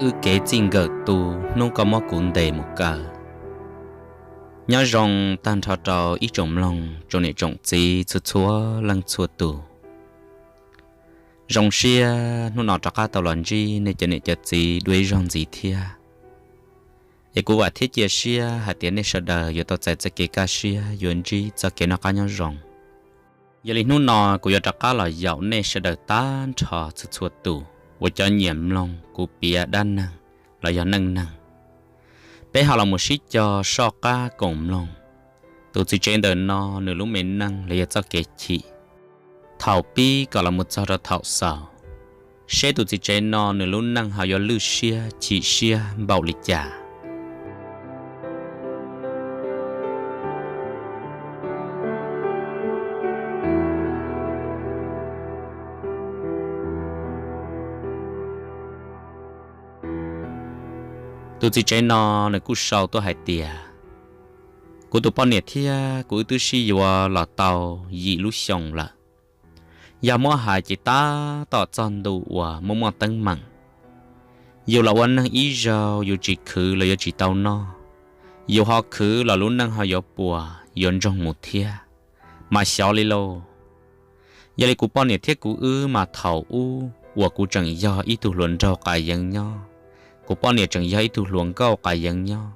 Wb kev txij nkawm tu, hnub koj muab kuv ntes mus kaw. Nyob zoo tag nrho rau ib tsoom mloog, tsoom niam tsoom txiv txhua txhua leej txhua tus. Zoo siab hnub no rov qab tau los ntsib nej cov niam cov txiv dua ib zaug ntxiv thiab. Es kuv vam thiab cia siab hais tias nej sawv daws yuav tau txais txoj kev kaj siab, yuav ntsib txoj kev noj qab nyob zoo. Yog li hnub no kuv yuav rov qab los yaum nej sawv daws tag nrho txhua txhua tus uas cov nyiam mloog kuv piav dab neeg los yog neej neeg. Peb ho los mus sib cog soj qab koom mloog tus txiv tsev ntawm no nws lub me neej los yog txoj kev chim thaum pib kom los mus txog rau thaum xaus, seb tus txiv tsev no nws lub neej ho yuav lwj siab chim siab npaum li cas. Tus txiv tsev no nws kuj sau tuaj hais tias, kuv tus poj niam thiab kuv wb twb sib yuav los tau yim lub xyoo lawm. Yog muab hais ces tab tom txog ntu uas muaj muaj teeb meem. Yus los ua neeg ib zaug yus tsis khwv los yuav tsis tau noj, yus ho khwv los lub neej ho yuav puas yuav ntsoog mus thiab, mas xyov li lauj. Yog li kuv poj niam thiab kuv wb mas thaum ub uas kuv tseem yog ib tug hluas nraug qas yeev nyob, kuv poj niam tseem yog ib tug hluas nkauj qas yeev nyob,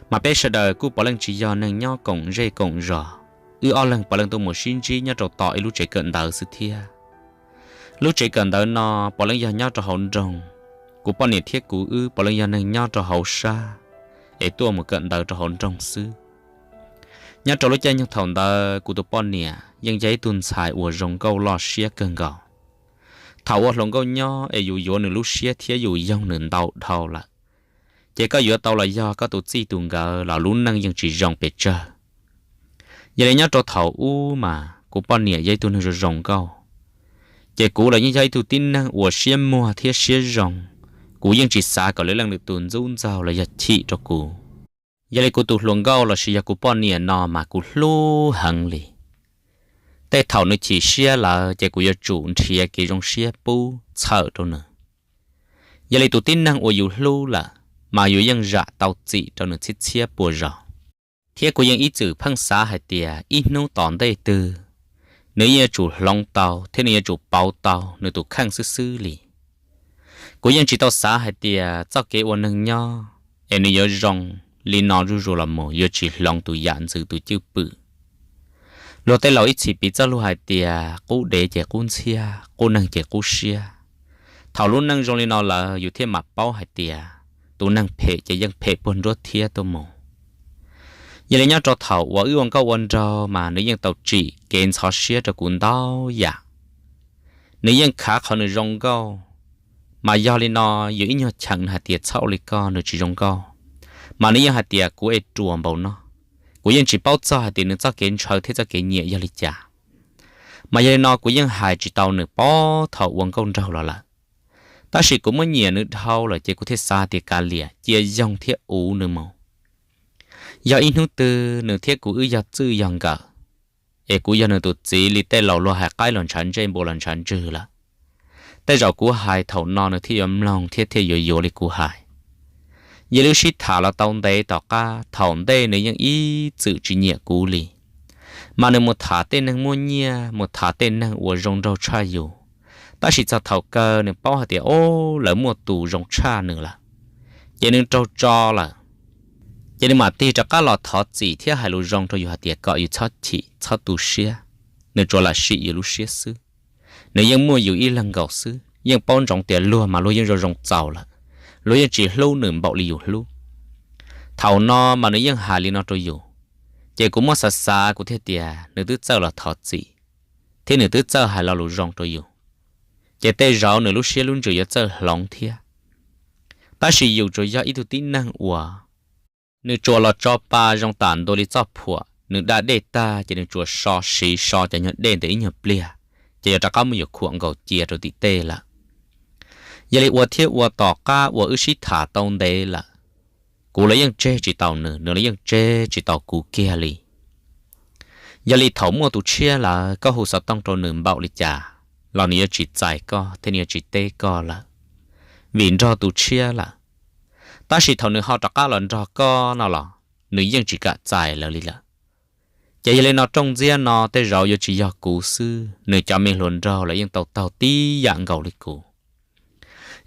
mas peb sawv daws kuj puav leej tsis yog neeg nyob koom zej koom zos, wb ob leeg puav leej tuaj mus sib ntsib nyob rau tom ib lub tsev kawm ntawv xwb thiab. Lub tsev kawm ntawv no puav leej yog nyob rau hauv nroog, kuv poj niam thiab kuv wb puav leej yog neeg nyob rau hauv sab, es tuaj mus kawm ntawv rau hauv nroog xwb. Nyob rau lub caij nyoog thaum ntawd kuv tus poj niam yeej yog ib tug ntxhais uas zoo nkauj loj siab kawg nkaus. Thaum ua hluas nkauj nyob es yus yuav nws lub siab thiab yus yoog nws ntau dhau lawm, ces koj yuav tau los yog koj tus txij tus nkawm los lub neej yeej tsis zoo pes tsawg. Yog li nyob rau thaum ub mas kuv poj niam yog ib tug neeg zoo zoo nkauj, ces kuv los yeej yog ib tug tib neeg uas siab muag thiab siab zoo, kuv yeej tsis xav kom lwm leej lwm tus ntxub ntxaug los yog chim rau kuv. Yog li kuv tus hluas nkauj lossis yog kuv poj niam no mas kuv hlub heev li. Tej thaum nws chim siab lawm ces kuv yuav tsum nrhiav kev zoo siab pub txhawm rau nws. Yog li tus tib neeg uas yus hlub lawm, mas yus yeej zam tau txim rau nws txhiab txhiab puas zaus. Thiab kuv yeej ib txwm pheej xav hais tias ib hnub tom ntej twg, nws yeej yuav tsum hloov tau thiab nws yuav tsum pauv tau nws tus kheej xwb xwb li. Kuv yeej tsis tau xav hais tias txoj kev ua neeg nyob es nws yuav zoo li no zuj zus los mus yuav tsis hloov tus yam ntxwv tus cwj pwm. Luag tej laus ib txhis piv txoj lus hais tias qub dev ces qub ntxhiab, qub neeg ces qub siab. Thaum lub neej zoo li no lawm yus thiaj mam paub hais tias tus neeg phem ces yeej phem puag nruab thiab tuaj mus. Yog li nyob rau thaum uas wb ua nkauj ua nraug mas nws yeej tau tsim kev ntxhov siab rau kuv ntau yam. Nws yeej khav qhov nws zoo nkauj, mas yog li no yus ib nyuag cheem nws hais tias txhob ua li koj, nws tsis zoo nkauj, mas nws yeej hais tias kuv es ruam npaum no. Kuv yeej tsis paub txog hais tias nws txoj kev ntshaw thiab txoj kev nyiam yog li cas. Mas yog li no kuv yeej hais tsis tau nws puag thaum ua nkauj nraug los lawm. Tab sis kuv muab nyiam nws dhau lawm ces kuv thiaj xav tias kav liam cia yoog thiab uv nws mus. Yog ib hnub twg nws thiab kuv wb yog txij yog nkawm, es kuv yog nws tus txiv li tej laus luag hais qaib los ntshav ntsej, npua los ntshav ntswg lawm, tej zaum kuv hais thaum no nws thiaj yuav mloog thiab thiaj yuav yuav li kuv hais. Yog li wb sib tham los tau ntev tom qab, thaum ntej nws yeej ib txwm tsis nyiam kuv li. Mas nws mus tham tej neeg muaj nyiaj, mus tham tej neeg uas zoo nraug tshaj yus, tab sis txog thaum kawg nws paub hais tias, o, lawv muaj tus zoo tshaj nws lawm, ces nws raug tso lawm. Ces nws mam tig rov qab los thov txim thiab hais lus zoo rau yus hais tias kom yus txhob chim txhob tu siab, nws tsuas lam sim yus lub siab xwb. Nws yeej muaj yus ib leeg nkaus xwb, yeej paub ntsoov tias luag mas luag yeej zoo zoo txaus lawm, luag yeej tsis hlub nws npaum li yus hlub. Thaum no mas nws yeej hais li no rau yus, ces kuv muab xav xav kuv thiaj tias nws twb txawj los thov txim, thiab nws twb txawj hais lo lus zoo rau yus, ces tej zaum nws lub siab lub ntsws yuav txawj hloov thiab. Tab sis yus tsuas yog ib tug tib neeg uas nws tsuas los tso pa zoo tam ntua li txoj phuam, nws da dej tag ces nws tsuas so siv so cov nyuag dej ntawd ib nyuag pliag, ces yuav rov qab muab yus khuam nkaus cia rau tim tej lawm. Yog li ua thiab ua tom qab uas wb sib tham tau ntev lawm, kuv los yeej tseg tsis tau nws, nws los yeej tseg tsis tau kuv kiag li. Yog li thaum muaj tus tshiab lawm koj hu xov tooj rau nws npaum li cas los nws yuav tsis txais koj thiab nws yuav tsis teb koj lawm. vim nrog tus tshiab lawm. Tab sis thaum nws ho rov qab los nrog koj no los nws yeej tsis kam txais lawv li lawm. Ces yog li no rooj ntxiab no tej zaum yuav tsis yog kuv xwb, nws cov me hluas nraug lawv yeej tau taug tib yam nkaus li kuv.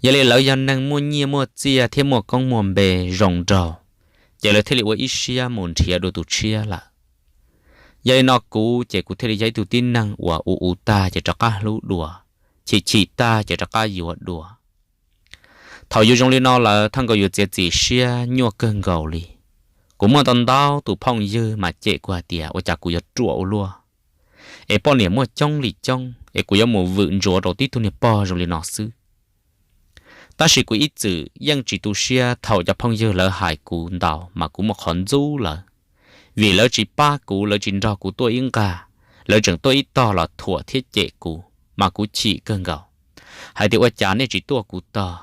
Yog li lawv yog neeg muaj nyiaj muaj txiaj thiab muaj koob muaj npe zoo nraug, ces lawv thiaj li ua ib siab mus nrhiav dua tus tshiab lawm. Yog li no kuv ces kuv thiaj li yog ib tug tib neeg uas ua ua tag ces rov qab hlub dua, chim chim tag ces rov qab yuav dua. Thaum yus zoo li no lawm thaj nkaus yus txiav txim siab nyuaj kawg nkaus li. Kuv muaj ntau ntau tus phooj ywg mas cem kuv hais tias ua cas kuv yuav ruam ua luaj, es poj niam muaj coob li coob es kuv yuav mus vwm ntsuav rau tib tug niag pog zoo li no xwb. Tab sis kuv ib txwm yeej tsis tu siab thaum cov phooj ywg lawv hais kuv ntau mas kuv muaj qhov ntxub lawv, vim lawv tsis pab kuv, lawv tsis nrog kuv tuaj ib nqag, lawv tseem tuaj ib tog los thuam thiab cem kuv mas kuv chim kawg nkaus, hais tias ua cas nej tsis tuaj kuv tog,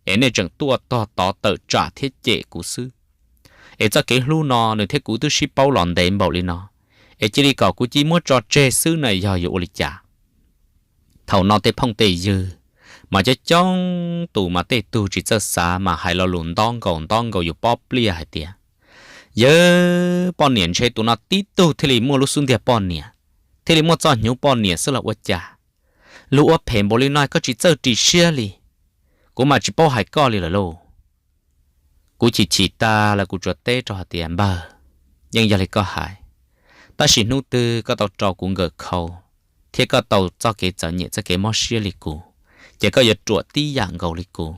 es nej tseem tuaj tog tod tawm tsam thiab cem kuv xwb. Es txoj kev hlub no nws thiab kuv twb sib paub los ntev npaum li no, es cia li kom kuv cia muab tso tseg xwb na yog yuav ua li cas? Thaum no tej phooj tej ywg mas coob coob tus mas tej tug tsis txawj xav mas hais lo lus ntob nkaus ntob nkaus yus pob pliaj hais tias, yawg poj niam ntshe tus no tib tug thiaj li muaj lub xub ntiag poj niam, thiaj li muaj txoj hnyuv poj niam xwb los ua cas. Luag ua phem npaum li no koj tsis txawj ris siab li. Kuv mas tsis paub hais koj li lawm lauj. Kuv chim chim tas lawm kuv tsuas teb rau hais tias npawg, yeej yog li koj hais, tab sis hnub twg koj tau rau kuv nkawm khau, thiab koj tau txoj kev txom nyem txoj kev mob siab li kuv, ces koj yuav ruam tib yam nkaus li kuv.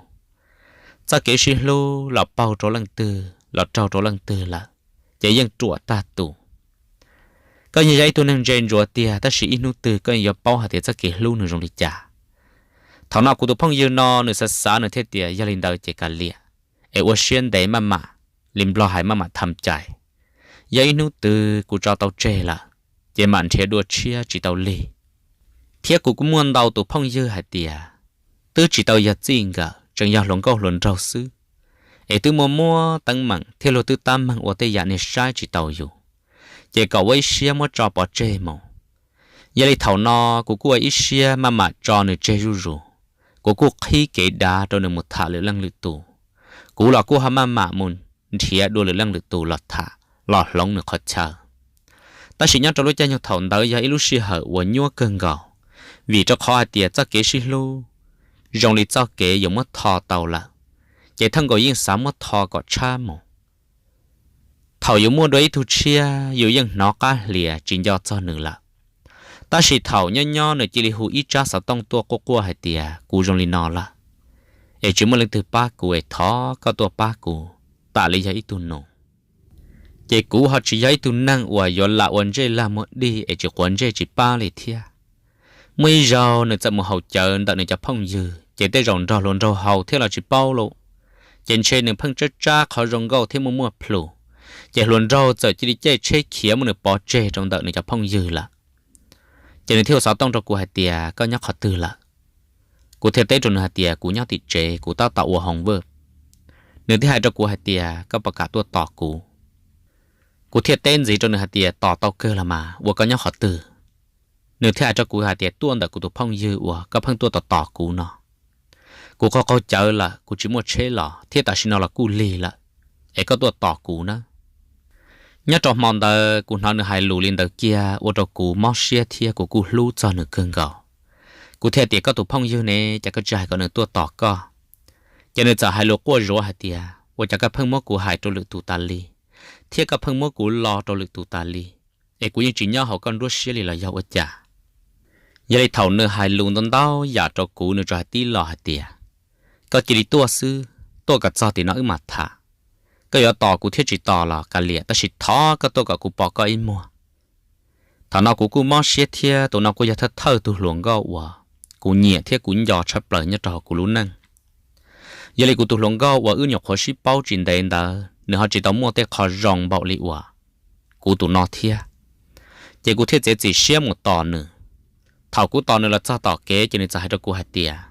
Txoj kev sib hlub los paug rau leej twg los raug rau leej twg lawm, ces yeej ruam tag tus. Koj yeej yog ib tug neeg ntse ntsuav tiag tab sis ib hnub twg koj yeej yuav paub hais tias txoj kev hlub nws zoo li cas. Thaum no kuv tus phooj ywg no nws xav xav nws thiaj tias yog li ntawd ces kav liam, es ua siab ntev maj mam, li Nplog hais maj mam tham cai. Yog ib hnub twg kuv tso tau tseg lawm, ces mam nrhiav dua tshiab tsis tau lig. Thiab kuv kuj muaj ntau tus phooj ywg hais tias twb tsis tau yog txij nkawm, tseem yog hluas nkauj hluas nraug xwb, es twb muaj muab teeb meem thiab luag twb tab meeg ua tej yam niag saib tsis taus yus, ces kom ua ib siab muab tso pov tseg mus. Yog li thaum no kuv kuj ua ib siab maj mam tso nws tseg zuj zus, kuv kuj qhib kev dav rau nws mus tham lwm leej lwm tus. Kuv los kuj ho maj mam mus nrhiav dua lwm leej lwm tus los tham, los hloov nws qhov chaw. Tab sis nyob rau lub caij nyoog thaum ntawd yog ib lub sij hawm uas nyuaj kawg nkaus, vim rau qhov hais tias txoj kev sib hlub zoo li txoj kev yuav muab tho tau lawm, ces thaj nkaus yeej xav muab tho kom tshab mus. Thaum yus muaj dua ib tug tshiab yus yeej hnov qab hlias tsis nco txog nws lawm. Tab sis thaum nyob nyob nws cia li hu ib tsab xov tooj tuaj quaj quaj hais tias kuv zoo li no lawm, es tsis muaj leej twg pab kuv es thov koj tuaj pab kuv, tam li yog ib tug nus. Ces kuv ho tsis yog ib tug neeg uas yuav lam ua ntsej lag muag dig es tsis quav ntsej tsis pab li thiab. Muaj ib zaug nws txawm mus haus cawv ntawm nws cov phooj ywg ces tej zaum nrog hluas nraug haus thiab los tsis paub lauj, ces ntshe nws pheej tsab tsab qhov zoo nkauj thiab muaj muaj plhus, ces hluas nraug txawm cia li caij tsheb khiav muab nws pov tseg rau ntawm nws cov phooj ywg lawm. Ces nws thiaj hu xov tooj rau kuv hais tias koj nyob qhov twg lawm? Kuv thiaj teb rau nws hais tias kuv nyob tim tsev, kuv tab tom ua homework. Nws thiaj hais rau kuv hais tias koj puas kam tuaj tos kuv? Kuv thiaj teb ntxiv rau nws hais tias tos tau kawg los mas, ua koj nyob qhov twg? Nws thiaj hais rau kuv hais tias tuaj ntawm kuv tus phooj ywg uas koj pheej tuaj tos tos kuv no. Kuv qaug qaug cawv lawm, kuv tsis muaj tsheb los thiab tam sim no los kuj lig lawm, es koj tuaj tos kuv na. Nyob rau hmo ntawd kuv hnov nws hais lus li ntawd kiag ua rau kuv mob siab thiab kuv kuj hlub txog nws kawg nkaus. Kuv thiaj tias koj tus phooj ywg ne, cas koj tsis hais kom nws tuaj tos koj? Ces nws txawm hais lus quaj zuav hais tias ua cas koj pheej muab kuv hais rau lwm tus tas li, thiab koj pheej muab kuv lo rau lwm tus tas li, es kuv yeej tsis nyob hauv koj nruab siab li los yog ua cas? Yog li thaum nws hais lus ntau ntau yam rau kuv nws tsuas hais tib lo hais tias koj cia li tuaj xwb, tuaj kom txog tim no wb mam tham. Koj yuav tos kuv thiab tsis tos los kav liam, tab sis thov koj tuaj kom kuv pom koj ib muag. Thaum no kuv kuj mob siab thiab tus no kuj yog thawj thawj tug hluas nkauj uas kuv nyiam thiab kuv nco tshaj plaws nyob rau hauv kuv lub neej. Yog li kuv tus hluas nkauj uas wb nyuam qhuav sib paub tsis ntev ntawd nws ho tsis tau muaj tej qho zoo npaum li uas kuv tus no thiab, ces kuv thiaj txiav txim siab mus tos nws. Thaum kuv tos nws los txog tom kev ces nws txawm hais rau kuv hais tias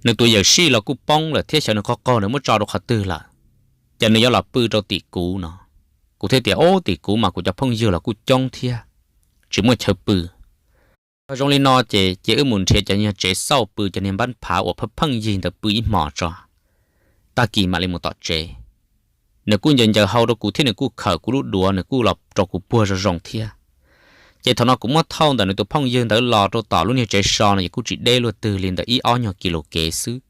nws tus yawm sij los kuj poob lawm thiab xyov nws qaug qaug nws muab tso rau qhov twg lawm, ces nws yuav los pw rau tim kuv no. Kuv thiaj tias ub, tim kuv mas kuv cov phooj ywg los kuj coob thiab, tsis muaj chaw pw. Yog zoo li no ces cia wb mus nrhiav cov niag tsev xauj pw, cov niag npab phav uas pheej pheej yig ntawd pw ib hmos tso. tag kis mam li mus tom tsev. Nws kuj ncaws ncaws hau rau kuv thiab nws kuj khawm kuv lub duav, nws kuj los rau kuv puag zoo zoo thiab. Ces thaum no kuv muab thauj ntawm nws tus phooj ywg ntawd los rau tom lub niag tsev so no ces kuj tsis deb luaj twg li, ntawm ib ob nyuag kis lus kev xwb.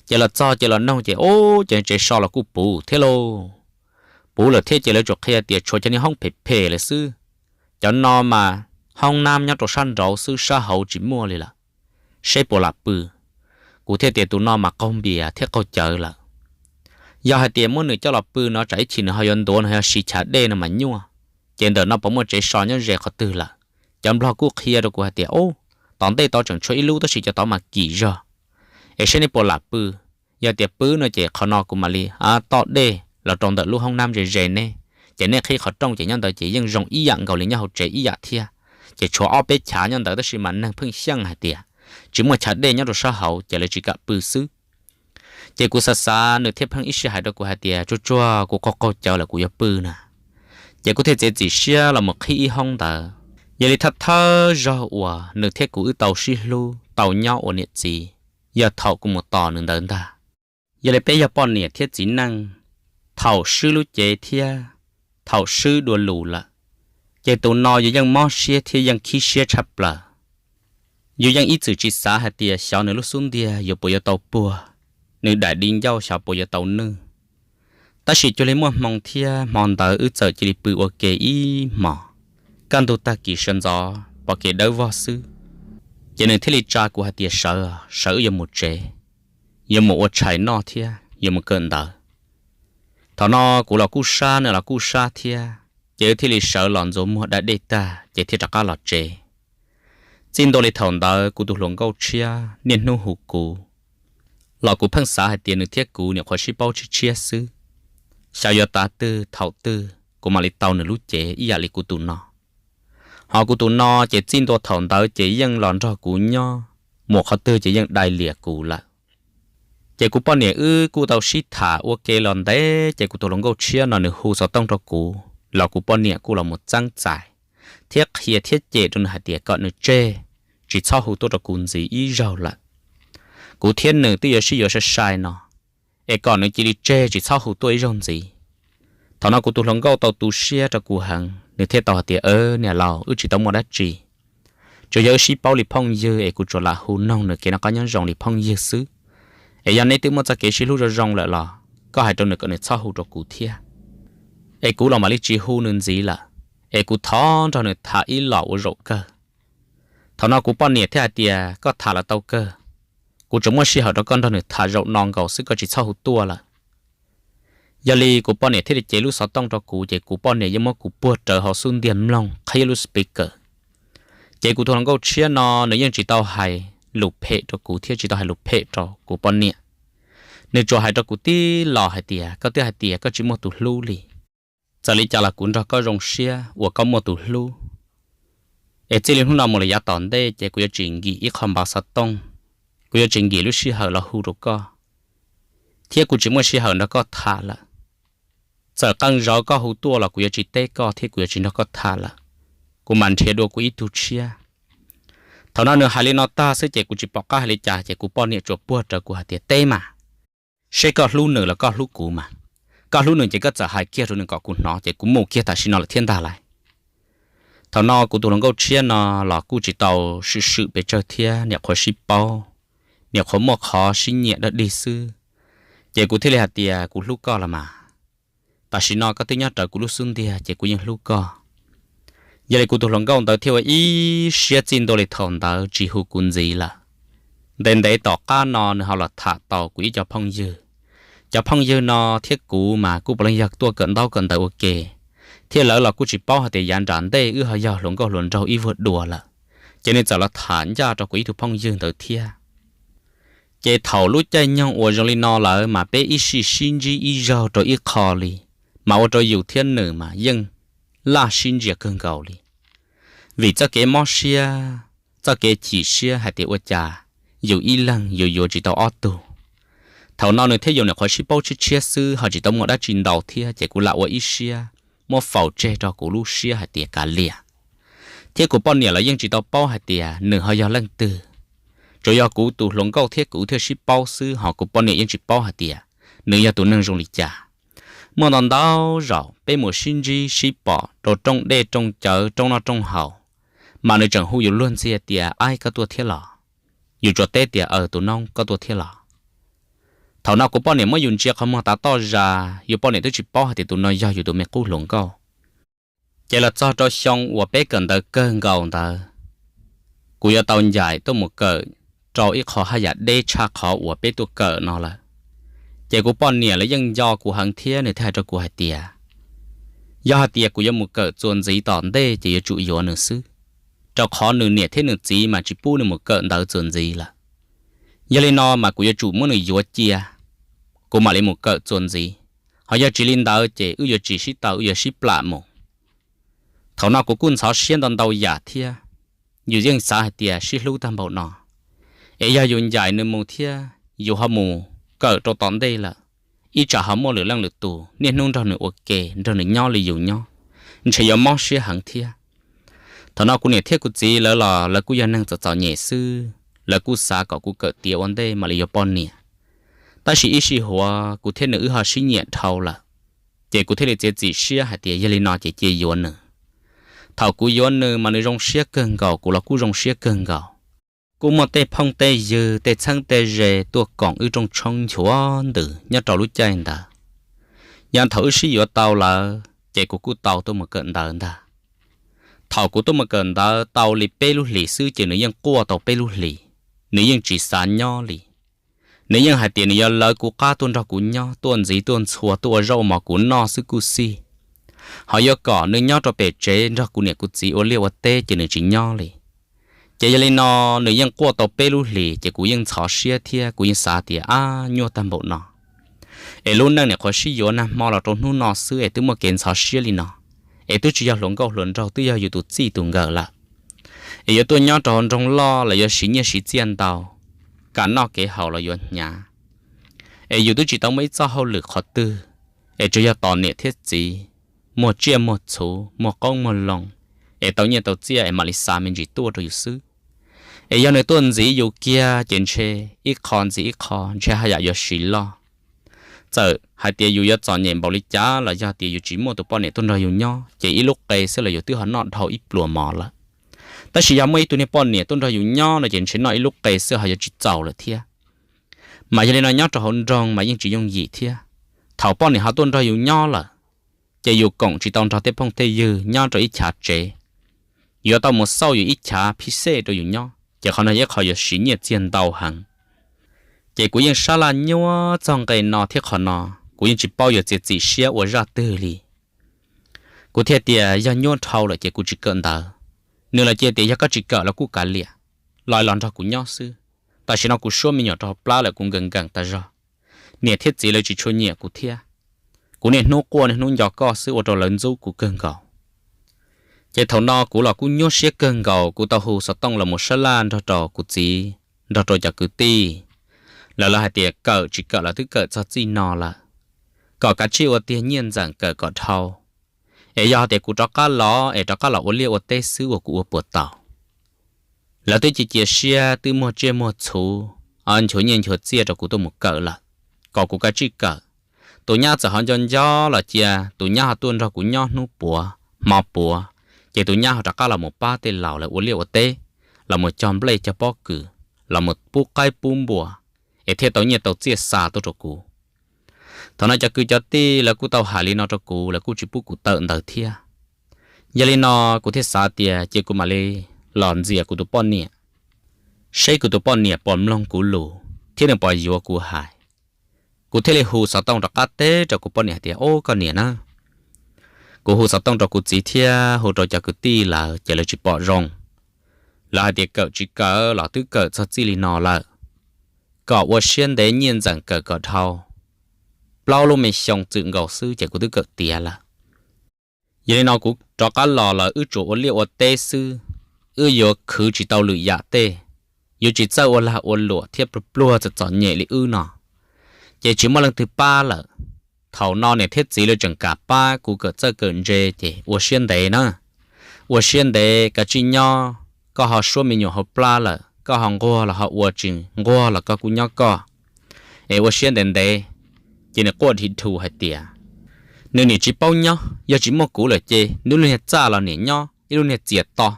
Ces los txog ces los noog ces ub, ces tsev so los kuj puv thiab lauj. Puv lawm thiab ces lawv tsuas qhia tias tshuav cov niag hoob phem phem lawm xwb. Cov no mas hoob nab nyob rau sab nraud xwb, sab hauv tsis muaj li lawm, seb puas lam pw. Kuv thiaj tias tus no mas qaug npias thiab qaug cawv lawm. Yog hais tias muab nws coj los pw no tsam ib chim nws ho yuav ntuav, nws ho yuav siv chav dej no mas nyuaj. Ces ntawm no puas muaj tsev so nyob ze qhov twg lawm? Cov nplog kuj qhia rau kuv hais tias ub, tom ntej tod tseem tshuav ib lub tab sis cov tod mas kim zog, es seb neb puas lam pw. Yog tias pw no ces qhov no kuv mam li toj dej los rau ntawm lub hoob nab ze ze neb, ces neb qhib qhov rooj ces nyob ntawd ces yeej zoo ib yam nkaus li nyob hauv tsev ib yam thiab. Ces tshuav ob peb chav nyob ntawd tab sis mas neeg pheej xyeej hais tias tsis muaj chav dej nyob rau sab hauv ces lawv tsis kam pw xwb. Ces kuv xav xav nws thiaj pheej ib sij hais rau kuv hais tias tsuag tsuag kuv qaug qaug cawv lawm kuv yuav pw na. Ces kuv thiaj txiav txim siab los mus qhib ib hoob ntawd. Yog li thawj thawj zaug uas nws thiab kuv wb tau sib hlub tau nyob ua niam txiv, yog thaum kuv mus tos nws ntawd ntag. Yog li peb yog poj niam thiab txiv neej, thaum swb lub cev thiab thaum swb dua lus lawm, ces tus no yus yeej mob siab thiab yeej khib siab tshaj plaws. Yus yeej ib txwm tsis xav hais tias xyov nws lub xub ntiag yuav puas yuav tau puag, nws daim di ncauj xyov puas yuav tau nwj. Tab sis cuag li muaj hmoo thiab hmo ntawd wb txawm cia li pw ua ke ib hmos. Kaj ntug tag kis sawv ntxov pom kev dawb vog xwb, ces nws thiaj li tsa kuv hais tias sawv, sawv wb yuav mus tsev, yuav mus ua tshais noj thiab yuav mus kawm ntawv. Thaum no kuv los kuj sab, nws los kuj sab thiab, ces wb thiaj li sawv los ntxuav muag da dej tag ces thiaj rov qab los tsev. Txij ntua li thaum ntawd kuv tus hluas nkauj tshiab niaj hnub hu kuv, los kuv pheej xav hais tias nws thiab kuv nyuam qhuav sib paub tshiab tshiab xwb, xyov yuav tav twg thaum twg kuv mam li tau nws lub cev ib yam li kuv tus no. Ho kuv tus no ces txij ntua thaum ntawd ces yeej los nrog kuv nyob, mus qhov twg ces yeej dai lias kuv lawm. Ces kuv poj niam wb kuj tau sib tham ua ke los ntev ces kuv tus hluas nkauj tshiab no nws hu xov tooj rau kuv los kuv poj niam kuj los mus txeeb txais thiab qhia thiab cem rau nws hais tias kom nws tseg, tsis txhob hu tuaj rau kuv ntxiv ib zaug lawm. Kuv thiab nws twb yuav sib yuav sai sai no, es kom nws cia li tseg tsis txhob hu tuaj ib zaug ntxiv. Thaum no kuv tus hluas nkauj tau tu siab rau kuv heev, nws thiaj tau hais tias, niam laus, wb tsis tau muaj dab tsi, tsuas yog wb sib paub li phooj ywg es kuv tsuas lam hu noog nws kev noj qab nyob zoo li phooj ywg xwb. Es yog neb twb muaj txoj kev sib hlub zoo zoo lawm los koj hais rau nws kom nws txhob hu rau kuv thiab, es kuv los mam li tsis hu nws ntxiv lawm, es kuv thov nrog nws tham ib los ua zaum kawg. Thaum no kuv poj niam thiaj hais tias, koj tham los tau kawg, kuv tsuas muaj sij hawm rau koj nrog nws tham zaum no nkaus xwb, koj tsis txhob hu tuaj lawm. Yog li kuv poj niam thiaj li cev lub xov tooj rau kuv, ces kuv poj niam yeej muab kuv puag rawv hauv xub ntiag mloog qhib lub speaker. Ces kuv tus hluas nkauj tshiab no nws yeej tsis tau hais lus phem rau kuv thiab tsis tau hais lus phem rau kuv poj niam. Nws tsuas hais rau kuv tib los hais tias, koj twb hais tias koj tsis muaj tus hlub li, txawm li cas los kuv nrog koj zoo siab uas koj muaj tus hlub. Es txij li hnub no mus los yav tom ntej ces kuv yuav tsis nkim ib qho npav xov tooj, kuv yuav tsis nkim lub sij hawm los hu rau koj, thiab kuv tsis muaj sij hawm nrog koj tham lawm. Txawm qee zaus koj hu tuaj los kuv yuav tsis teb koj thiab kuv yuav tsis nrog koj tham lawm. Kuv mam nrhiav dua kuv ib tug tshiab. Thaum no nws hais li no tag xwb ces kuv tsis pom qab hais li cas ces kuv poj niam tsuas puag rawv kuv hais tias, teb mas, seb koj hlub nws los koj hlub kuv mas. Koj hlub nws ces koj txawm hais kiag rau nws kom kuv hnov ces kuv mus kiag tam sim no lawm thiab ntag lauj. Thaum no kuv tus hluas nkauj tshiab no los kuj tsis tau swm swm pes tsawg thiab, nyuam qhuav sib paub, nyuam qhuav muaj qhov sib nyiam dawb dig xwb. Ces kuv thiaj li hais tias, kuv hlub koj los mas, tam sim no koj twb nyob rawv kuv lub xub ntiag ces kuv yeej hlub koj. Yog li kuv tus hluas nkauj ntawd thiaj ua ib siab txij ntua li thaum ntawd tsis hu kuv ntxiv lawm. Ntev ntev tom qab no nws ho los tham tau kuv ib co phooj ywg. Cov phooj ywg no thiab kuv mas kuj puav leej yog tuaj kawm ntaub kawm ntawv ua ke, thiab lawv los kuj tsis paub hais tias yav nram ntej wb ho yog hluas nkauj hluas nraug ib vuag dua lawm. Ces nws txawm los tham ncaj rau kuv ib tug phooj ywg ntawd thiab. Ces thaum lub caij nyoog uas zoo li no lawm mas peb ib sij sib ntsib ib zaug rau ib qho li, mas ua rau yus thiab nws mas yeej laj sib ntsia kawg nkaus li. Vim txoj kev mob siab, txoj kev chim siab hais tias ua cas yus ib leeg yuav yuav tsis tau ob tug. Thaum no nws thiab yus nyuam qhuav sib paub tshiab tshiab xwb ho tsis tau muaj dab tsi ntau thiab ces kuv lam ua ib siab muab faus tseg rau kuv lub siab hais tias kav liam. Thiab kuv poj niam los yeej tsis tau paub hais tias nws ho yog leej twg. Tsuas yog kuv tus hluas nkauj thiab kuv thiaj sib paub xwb, ho kuv poj niam yeej tsis paub hais tias nws yog tus neeg zoo li cas. Muaj ntau ntau zaus peb mus sib ntsib sib pom rau rooj dej rooj cawv rooj noj rooj haus, mas nws tseem hu yus luag ntxhi tias, Aib, koj tuaj thiab los? Yus tsuas teb tias, Aws, tus noob, koj tuaj thiab los? Thaum no kuv poj niam muab yus ntsia qhov muag tav toj zas, yus poj niam twb tsis paub hais tias tus no yog yus tus me qub hluas nkauj. Ces los txog rau xyoo uas peb kawm ntawv kawg nkaus ntawd, kuv yuav tau ncaim tuaj mus kawm rau ib qho haj yam deb tshaj qhov uas peb tuaj kawm no lawm. Ces kuv poj niam lawv yeej nco kuv heev thiab nws thiaj hais rau kuv hais tias, yog hais tias kuv yuav mus kawm txuas ntxiv tom ntej ces yuav tsum yuav nws xwb, rau qhov nws niam thiab nws txiv mas tsis pub nws mus kawm ntawv txuas ntxiv lawm. Yog li no mas kuv yuav tsum muab nws yuav cia, kuv mam li mus kawm txuas ntxiv. Ho yog tsis li ntawd ces wb yuav tsis sib tau, wb yuav sib plam mus. Thaum no kuv kuj ntxhov siab ntau ntau yam thiab. Yus yeej xav hais tias sib hlub tag npaum no, es yog yus ncaim nws mus thiab yus ho mus kawm rau tom ntej lawm, ib tsam ho muaj lwm leej lwm tus niaj hnub nrog nws ua ke, nrog nws nyob li yus nyob, ntshe yuav mob siab heev thiab. Thaum no kuv niam thiab kuv txiv lawv los lawv kuj yog neeg txom txom nyem xwb, lawv kuj xav kom kuv kawm tiav ua ntej mam li yuav poj niam. Tab sis ib sij huam kuv thiab nws wb ho sib nyiam dhau lawm, ces kuv thiaj li txiav txim siab hais tias yog li no ces cia yuav nws. Thaum kuv yuav nws mas nws zoo siab kawg nkaus, kuv los kuj zoo siab kawg nkaus. Kuj muaj tej phooj tej ywg, tej txheeb tej ze tuaj koom wb rooj tshoob nchuav ntws nyob rau lub caij ntawd. Yog thaum wb sib yuav tau lawm ces kuv kuj tau tuaj mus kawm ntawv ntag. Thaum kuv tuaj mus kawm ntawv tau li peb lub hlis xwb ces nws yeej quaj tau peb lub hlis, nws yeej tsis xav nyob li. Nws yeej hais tias nws yuav lawv kuv qab tuaj nrog kuv nyob, tuaj ntxiv tuaj ntxhua, tuaj ua zaub ua mov kuv noj xwb kuj xij. Ho yuav kom nws nyob rau pem tsev nrog kuv niam kuv txiv ua liaj ua teb ces nws tsis nyob li. Ces yog li no, nws yeej quaj tau peb lub hlis ces kuv yeej ntxhov siab thiab kuv yeej xav tias, ab, nyuaj tag npaum no, es lub neej niam qhuav sib yuav nag hmo los rau hnub no xwb es twb muaj kev ntxhov siab li no, es twb tsis yog hluas nkauj hluas nraug, twb yog yus tus txij tus nkawm lawm. Es yuav tuaj nyob rau hauv nroog loj los yuav siv nyiaj siv txiaj ntau, kev noj kev haus los yuav hnyav. Es yus twb tsis tau muaj ib txoj hauj lwm qhov twg, es tsuas yog tos niam thiab txiv, muag tsiaj muag txhuv, muag qoob muag loo, es tau nyiaj tau txiaj es mam li xa me ntsis tuaj rau yus xwb. Es yog nws tuaj ntxiv yus kiag ces ntshe ib qho ntxiv ib qho ntshe haj yam yuav siv loj. Txawm hais tias yus yuav txom nyem npaum li cas los yog tias yus tsis muaj tus poj niam tuaj nrog yus nyob ces ib lub qe xwb los yus twb ho noj dhau ib pluas mov lawm. Tab sis yog muaj ib tug niag poj niam tuaj nrog yus nyob no ces ntshe noj ib lub qe xwb ho yuav tsis txaus lawm thiab. Mas yog li no nyob rau hauv nroog mas yeej tsis yooj yim thiab. Thaum poj niam ho tuaj nrog yus nyob lawm, ces yus koom tsis tau nrog tej phooj tej ywg nyob rau ib chav tsev, yuav tau mus xauj yus ib chav phij xej rau yus nyob, ces qhov no yog ib qho yuav siv nyiaj txiag ntau heev. Ces kuv yeej sab laj nyuaj txog nqe no thiab qhov no, kuv yeej tsis paub yuav txiav txim siab ua zaj twg li. Kuv thiaj tias yog nyuaj dhau lawm ces kuv tsis kawm ntawv. Nws los cia tias yog koj tsis kawm los kuj kav liam, los los nrog kuv nyob xwb. Tam sim no kuv suab me nyuam rau hauv plab lawm, kuv nkees nkees tas zog. Niam thiab txiv lawv tsis tshua nyiam kuv thiab. Kuv niaj hnub quaj niaj hnub nco koj xwb ua rau lawv ntxub kuv kawg nkaus. Ces thaum no kuv los kuj nyuaj siab kawg nkaus, kuv tau hu xov tooj los mus sab laj nrog rau kuv txiv, nrog rau cov kwv tij. Lawv, lawv hais tias kawm tsis kawm los twb kawm txog txij no lawm, kom kav tsij ua tiag nyiaj ntxawm kawm kom dhau. Es yog tias kuv rov qab los es rov qab los ua liaj ua teb xwb uas kuv ua puas tau. Lawv twb cia cia siab twb muag tsiaj muag txhuv, nchuav nyiaj nchuav txiaj rau kuv tuaj mus kawm lawm, kom kuv kav tsij kawm. Tus nyab txawm ho nco nco los cia tus nyab ho tuaj nrog kuv nyob hnub puav hmo puav, ces tus nyab ho rov qab los mus pab tej laus lawv ua liaj ua teb, los mus cog nplej cog pob kws, los mus pub qaib pub npua, es thiaj tau nyiaj tau txiaj xa tuaj rau kuv. Thaum no cov kwv cov tij lawv kuj tau hais li no rau kuv, lawv kuj tsis pub kuv tawm ntawd thiab. Yog li no kuv thiaj xav tias cia kuv mam li los ntxias kuv tus poj niam, seb kuv tus poj niam puas mloog kuv lus thiab nws puas yuav kuv hais. Kuv thiaj li hu xov tooj rov qab teb rau kuv poj niam hais tias, Ob, koj niam na, kuv hu xov tooj rau kuv txiv thiab hu rau cov kwv tij lawv ces lawv tsis pom zoo. Lawv hais tias kawm tsis kawm los twb kawm txog txij li no lawm, kom ua siab ntev nyiaj ntxawm kawm kom dhau, plaub lub me xyoo txwm nkaus xwb ces kuv twb kawm tiav lawm. Yog li no kuv rov qab los lawm wb tsuas ua liaj ua teb xwb, wb yuav khwv tsis tau lwm yam tej, yuav tsis txawj ua lag ua luam thiab pluag pluag txom txom nyem li wb no, ces tsis muaj leej twg pab lawm. Thaum no niam thiab txiv lawv tseem kam pab kuv kawm txawj kawm ntse ces ua siab ntev na, ua siab ntev kav tsij nyob, koj ho suab me nyuam hauv plab lawm, koj ho nquag los ho ua tsis nquag los koj kuj nyob koj, es ua siab ntev ntev. Ces nws quaj dhi dhu hais tias nws niam tsis paub nyob, yog tsis muaj kuv lawm ces nws lub niag txaj los niam nyob ib lub niag txias to,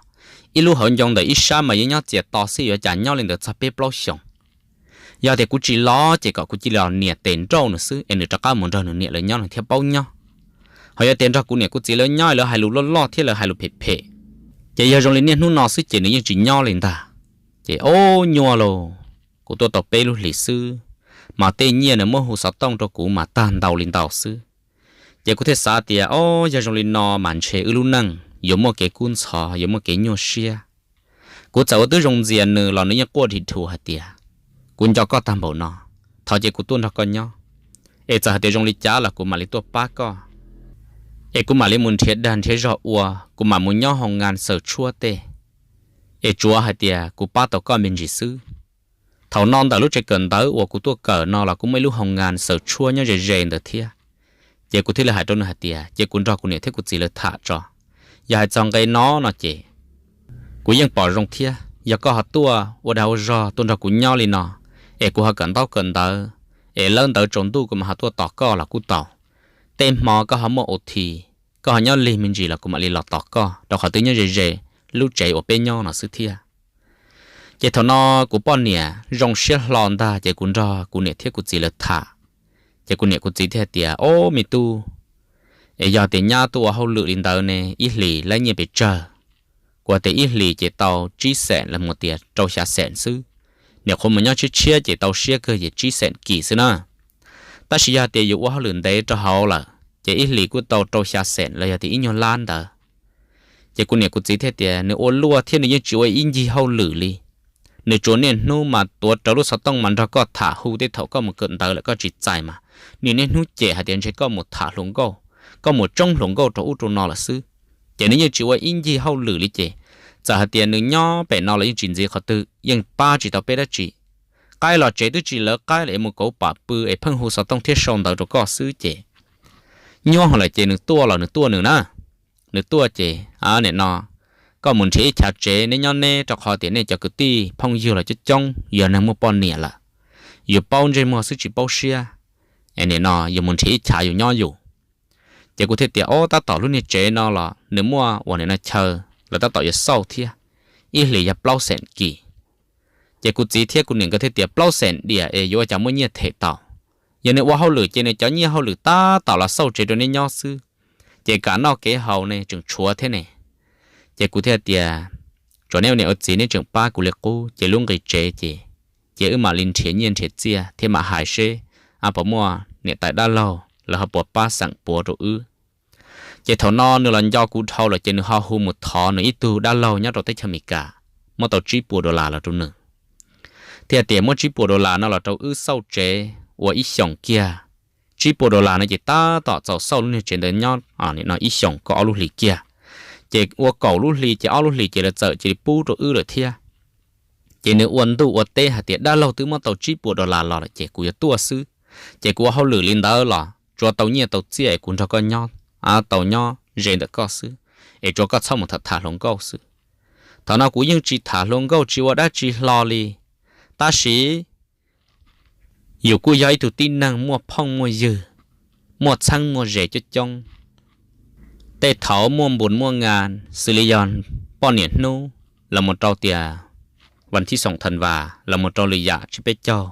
ib lub hauv ncoo ntawm ib sab mas yeej nyob txias to xwb, yuav cas nyob li ntawd txog peb plaub xyoos. Yog tias kuv tsis los ces kom kuv cia li los nias tes nrauj nws xwb es nws rov qab mus nrog nws niam lawv nyob nws thiaj paub nyob. Ho yog tias nrog kuv niam kuv txiv lawv nyob lawv hais lus loj loj thiab lawv hais lus phem phem, ces yog zoo li niaj hnub no xwb ces nws yeej tsis nyob li ntag. Ces ob nyuaj lauj, kuv tuaj tau peb lub hlis xwb, mas tej nyiaj nws muab hu xov tooj rau kuv mas tag ntau li ntau xwb. Ces kuv thiaj xav tias ob yog zoo li no mas ntshe wb lub neej yuav muaj kev kub ntxhov yuav muaj kev nyuaj siab. Kuv txawm ua tib zoo ntxias nws los nws yeej quaj dhi dhu hais tias kuv nco koj tag npaum no, thov cia kuv tuaj nrog koj nyob, es txawm hais tias zoo li cas los kuv mam li tuaj pab koj, es kuv mam li mus nrhiav dag nrhiav zog ua, kuv mam mus nyob hoo ngas xaws tshuab tej, es tsuav hais tias kuv pab tau koj me ntsis xwb. Thaum no ntawm lub tsev kawm ntawv uas kuv tuaj kawm no los kuj muaj ib lub hoo ngas xaws tshuab nyob ze ze ntawd thiab. Ces kuv thiaj li hais rau nws hais tias ces kuv nrog kuv niam thiab kuv txiv lawv tham tso, yog hais txog nqe no no ces kuv yeej pom zoo thiab. Yog koj ho tuaj ua dag ua zog tuaj nrog kuv nyob li no, es kuv ho kawm ntaub kawm ntawv, es lawb ntawv tsaus ntuj kuv mam ho tuaj tos koj los kuj tau. Tej hmo koj ho muaj ot, koj ho nyob lig me ntsis los kuv mam li los tos koj, rau qhov twb nyob ze ze lub tsev uas peb nyob no xwb thiab. Ces thaum no kuv poj niam zoo siab hlo ntag ces kuv nrog kuv niam thiab kuv txiv lawv tham. Ces kuv niam kuv txiv thiaj tias ob me tub, es yog tias nyab tuaj ua hauj lwm li ntawd ne ib hlis laib nyiaj pes tsawg? Kuv tias ib hlis ces tau tsib xees los mus tias rau xya xees xwb. Nyuam qhuav mus nyob tshiab tshiab ces tau siab kawg ces tsib xees kis xwb na. Tab sis yog tias yus ua hauj lwm ntev rau hauv lawm ces ib hlis kuj tau rau xya xees los yog tias ib nyuag lab ntawd. Ces kuv niam kuv txiv thiaj tias nws ua luaj thiab nws yeej tsis ua ib ncig hauj lwm li. Nws tsuas niaj hnub mas tuav rawv lub xov tooj mas nrog koj tham hu tej thaum koj mus kawm ntawv lawm koj tsis txais mas nws niaj hnub cem hais tias ntshe koj mus tham hluas nkauj, koj mus tsoob hluas nkauj rau ub rau no lawm xwb. Ces nws yeej tsis ua ib ncig hauj lwm li ces txawm hais tias nws nyob pem no los yeej tsis ntxiv qhov twg, yeej pab tsis tau peb dab tsi. Qaib los tsev twb tsis lawv qaib los es mus kauv pam pw es pheej hu xov tooj thiab sau ntawv rau koj xwb ces nyuaj heev lawm ces nws tuaj los nws tuaj nws na. Nws tuaj ces nim no koj mus nrhiav ib chav tsev neb nyob neb, rau qhov tias nej cov kwv tij phooj ywg los coob coob yog neeg muaj poj niam lawm, yus paub ntsej muag xwb tsis paub siab, es nim no yus mus nrhiav ib chav yus nyob yus. Ces kuv thiaj tias ob tab tom lub niag tsev no los nws muaj uas nim no chaw los tab tom yuav xauj thiab, ib hlis yog plaub xees kis. Ces kuv txiv thiab kuv niam nkawd thiaj tias plaub xees diam es yuav ua cas muaj nyiaj them tau. Yog nws ua hauj lwm ces nws cov nyiaj hauj lwm tab tom los xauj tsev rau neb nyob xwb, ces kam noj kev haus ne tseem tshuav thiab ne. Ces kuv thiaj tias tsuav neb ua niam ua txiv neb tseem pab kuv li qub ces lub nqi tsev ces, ces wb mam li nrhiav nyiaj nrhiav txiaj thiab mam hais seb puas muaj niam tais dab laug lawv ho puas pab xeem puav rau wb. Ces thaum no nws los nco kuv dhau lawm ces nws ho hu mus thov nws ib tug dab laug nyob rau teb chaws Amelikas muab tau tsib puas dollar los rau nws, thiaj tias muab tsib puas dollar no los rau wb xauj tsev ua ib xyoos kiag. Tsib puas dollar no ces tab tom txaus xauj lub niag tsev ntawd nyob nim no ib xyoos kaum ob lub hlis kiag. Ces ua kaum lub hlis ces ob lub hlis ces lawv txawm cia li pub rau wb lawm thiab. Ces nws ua ntuj ua teb hais tias dab laug twb muab tau tsib puas dollar los lawm ces kuv yuav tuaj xwb. Ces kuv ua hauj lwm li ntawd los tsuav tau nyiaj tau txiaj es kuv nrog koj nyob, tau nyob ze ntawm koj xwb, es tsuav koj txhob mus tham tham hluas nkauj xwb. Thaum no kuv yeej tsis tham hluas nkauj tsis ua dab tsi hlo li, tab sis yus kuj yog ib tug tib neeg muaj phooj muaj ywg, muaj txheeb muaj ze coob coob. Tej thaum muaj npus muaj ngas xws li yog poj niam hnub los mus rau tias vas thib xoom than vas los mus rau lwm yam tsib peb caug,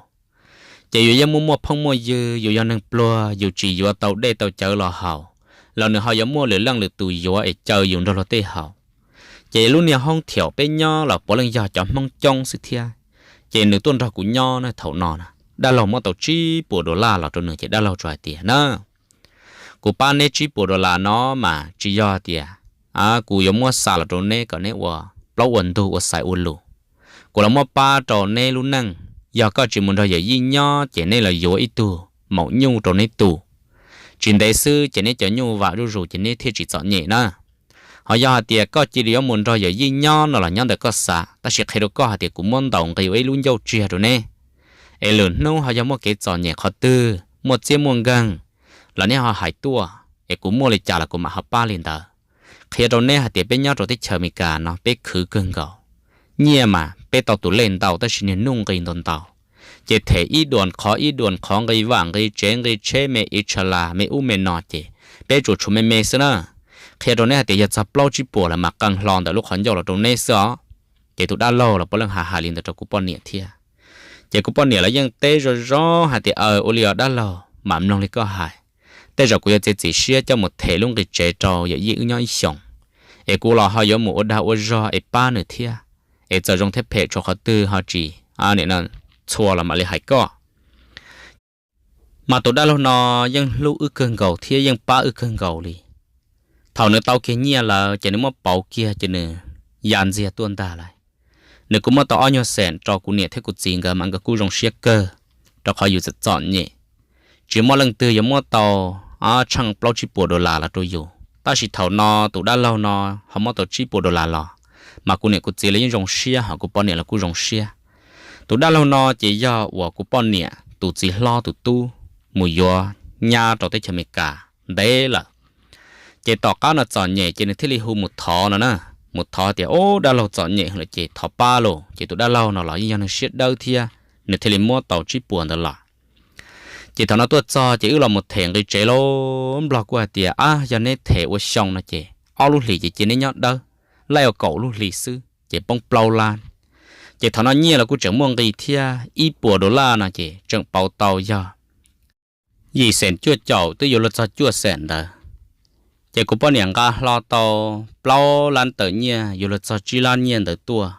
ces yus yeej muaj muaj phooj muaj ywg, yus yog neeg pluag yus tsis yuav tau dej tau cawv los haus, los nws ho yuav muaj lwm leej lwm tus yuav es caw yus nrog luag tej haus. Ces lub niag hoob thiaum peb nyob los puav leej yog cov Hmoob coob xwb thiab. Ces nws tuaj nrog kuv nyob na, thaum no dab laug muab tau tsib puas dollar los rau nws ces dab laug tsuas hais tias na, kuv pab neb tsib puas dollar no mas tsis yog tias kuv yuav muab xa los rau neb kom neb ua plaub ua ntug ua xaiv ua lus. Kuv los muab pab rau neb lub neej, yog koj tsis mus nrog yawm yij nyob ces neb los yuav ib tug maum nyuj rau neb tu. Tsis ntev xwb ces neb cov nyuj vam zuj zus ces neb thiaj tsis txom nyem na. Ho yog hais tias koj cia li yuav mus nrog yawm yij nyob no los nyob ntawm koj xav, tab sis qhia rau koj hais tias kuv muab ntaus nqi ua ib lub ncauj tsiag rau neb. Es lwm hnub ho yog muaj kev txom nyem qhov twg, muaj txiab muaj nkeeg, los neb ho hais tuaj, es kuv muaj li cas los kuv mam ho pab li ntawd. Qhia rau neb hais tias peb nyob rau teb chaws Amelikas no peb khwv kawg nkaus. Nyiaj mas peb tau tus lej ntau tab sis niag nuj nqi ntau ntau. Ces them ib duam qhov ib duam qhov, nqi vaj nqi tsev nqi tsheb, me ib tsha las me ub me no ces peb tsuas tshuav me me xwb na. Qhia rau neb hais tias yog txog plaub tsib puas lawm mas qee hlo ntawm lub qhov ncauj los rau neb xwb os. Ces tus dab laug los puav leej hais hais li ntawd rau kuv poj niam thiab. Ces kuv poj niam los yeej teb zoo zoo hais tias, aw, ua li os dab laug, mam mloog li koj hais. Tej zaum kuv yuav txiav txim siab coj mus them lub nqi tsev rau yawm yij wb nyob ib xyoos, es kuv los ho yuav mus ua dag ua zog es pab nws thiab. Es txawm zoo thiab phem tshuav qhov twg ho tsis, nim no txhua los mam li hais koj. Mas tus dab laug no yeej hlub wb kawg nkaus thiab yeej pab wb kawg nkaus li. Thaum nws tau kiag nyiaj lawm ces nws muab pauv kiag ces nws ya ntxiag tuaj ntag lawm. Nws kuj muab tau ob nyuag xeem rau kuv niam thiab kuv txiv nkawd mas nkawd kuj zoo siab kawg, rau qhov yus txom txom nyem, tsis muaj leej twg yuav muab tau ob tsheej plaub tsib puas dollar los rau yus. Tab sis thaum no tus dab laug no ho muab tau tsib puas dollar los, mas kuv niam kuv txiv los yeej zoo siab, ho kuv poj niam los kuj zoo siab. Tus dab laug no ces yog uas kuv poj niam tus txiv hlob tus tub mus yuav nyab rau teb chaws Amelikas ntev lawm. Ces tom qab no txom nyem ces nws thiaj li hu mus thov no na, mus thov tias, ub, dab laug txom nyem lawm ces thov pab lauj. Ces tus dab laug no los yeej yog neeg siab dawb thiab, nws thiaj li muab tau tsib puas ntawd los. Ces thaum no tuaj txog ces wb los mus them nqi tsev lauj, nplog kuj hais tias, ab, yog neb them ua xyoo no ces ob lub hlis ces cia neb nyob dawb, laij ua kaum lub hlis xwb ces poob plaub lab. Ces thaum no nyiaj los kuj tseem muaj nqis thiab, ib puas dollar no ces tseem pauv tau yog yim xeem cuaj caum twb yuav luag txog cuaj xeem ntawd. Ces kuv poj niam nqa hlo tau plaub lab tawm nyiaj yuav luag txog tsib lab nyiaj ntawd tuaj.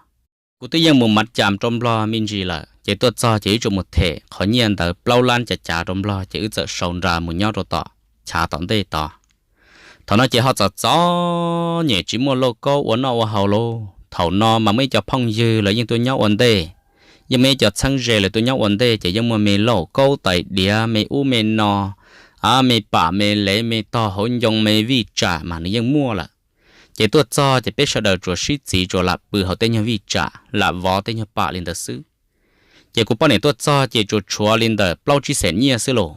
Kuv twb yeej mus mav cas rau nplog me ntsis lawm, ces tuaj txog ces wb tsuas mus them qhov nyiaj ntawd plaub lab cav cav rau nplog ces wb txawm sau nra mus nyob rau tom chav tom ntej tod. Thaum no ces ho txom txom nyem tsis muaj lauj kaub ua noj ua haus lauj. Thaum no mas muaj ib co phooj ywg lawv yeej tuaj nyob ua ntej, yeej muaj ib co txheeb ze lawv tuaj nyob ua ntej ces yeej muaj me lauj kaub tais diav me ub me no, me pam me lev me tog hauv ncoo me vij tsam mas nws yeej muaj lawm. Ces tuaj txog ces peb sawv daws tsuas sib txiv tsuas lam pw hauv tej nyuag vij tsam lam vov tej nyuag pam li ntawd xwb. Ces kuv poj niam tuaj txog ces tsuas tshuav li ntawm plaub tsib xeem nyiaj xwb lauj.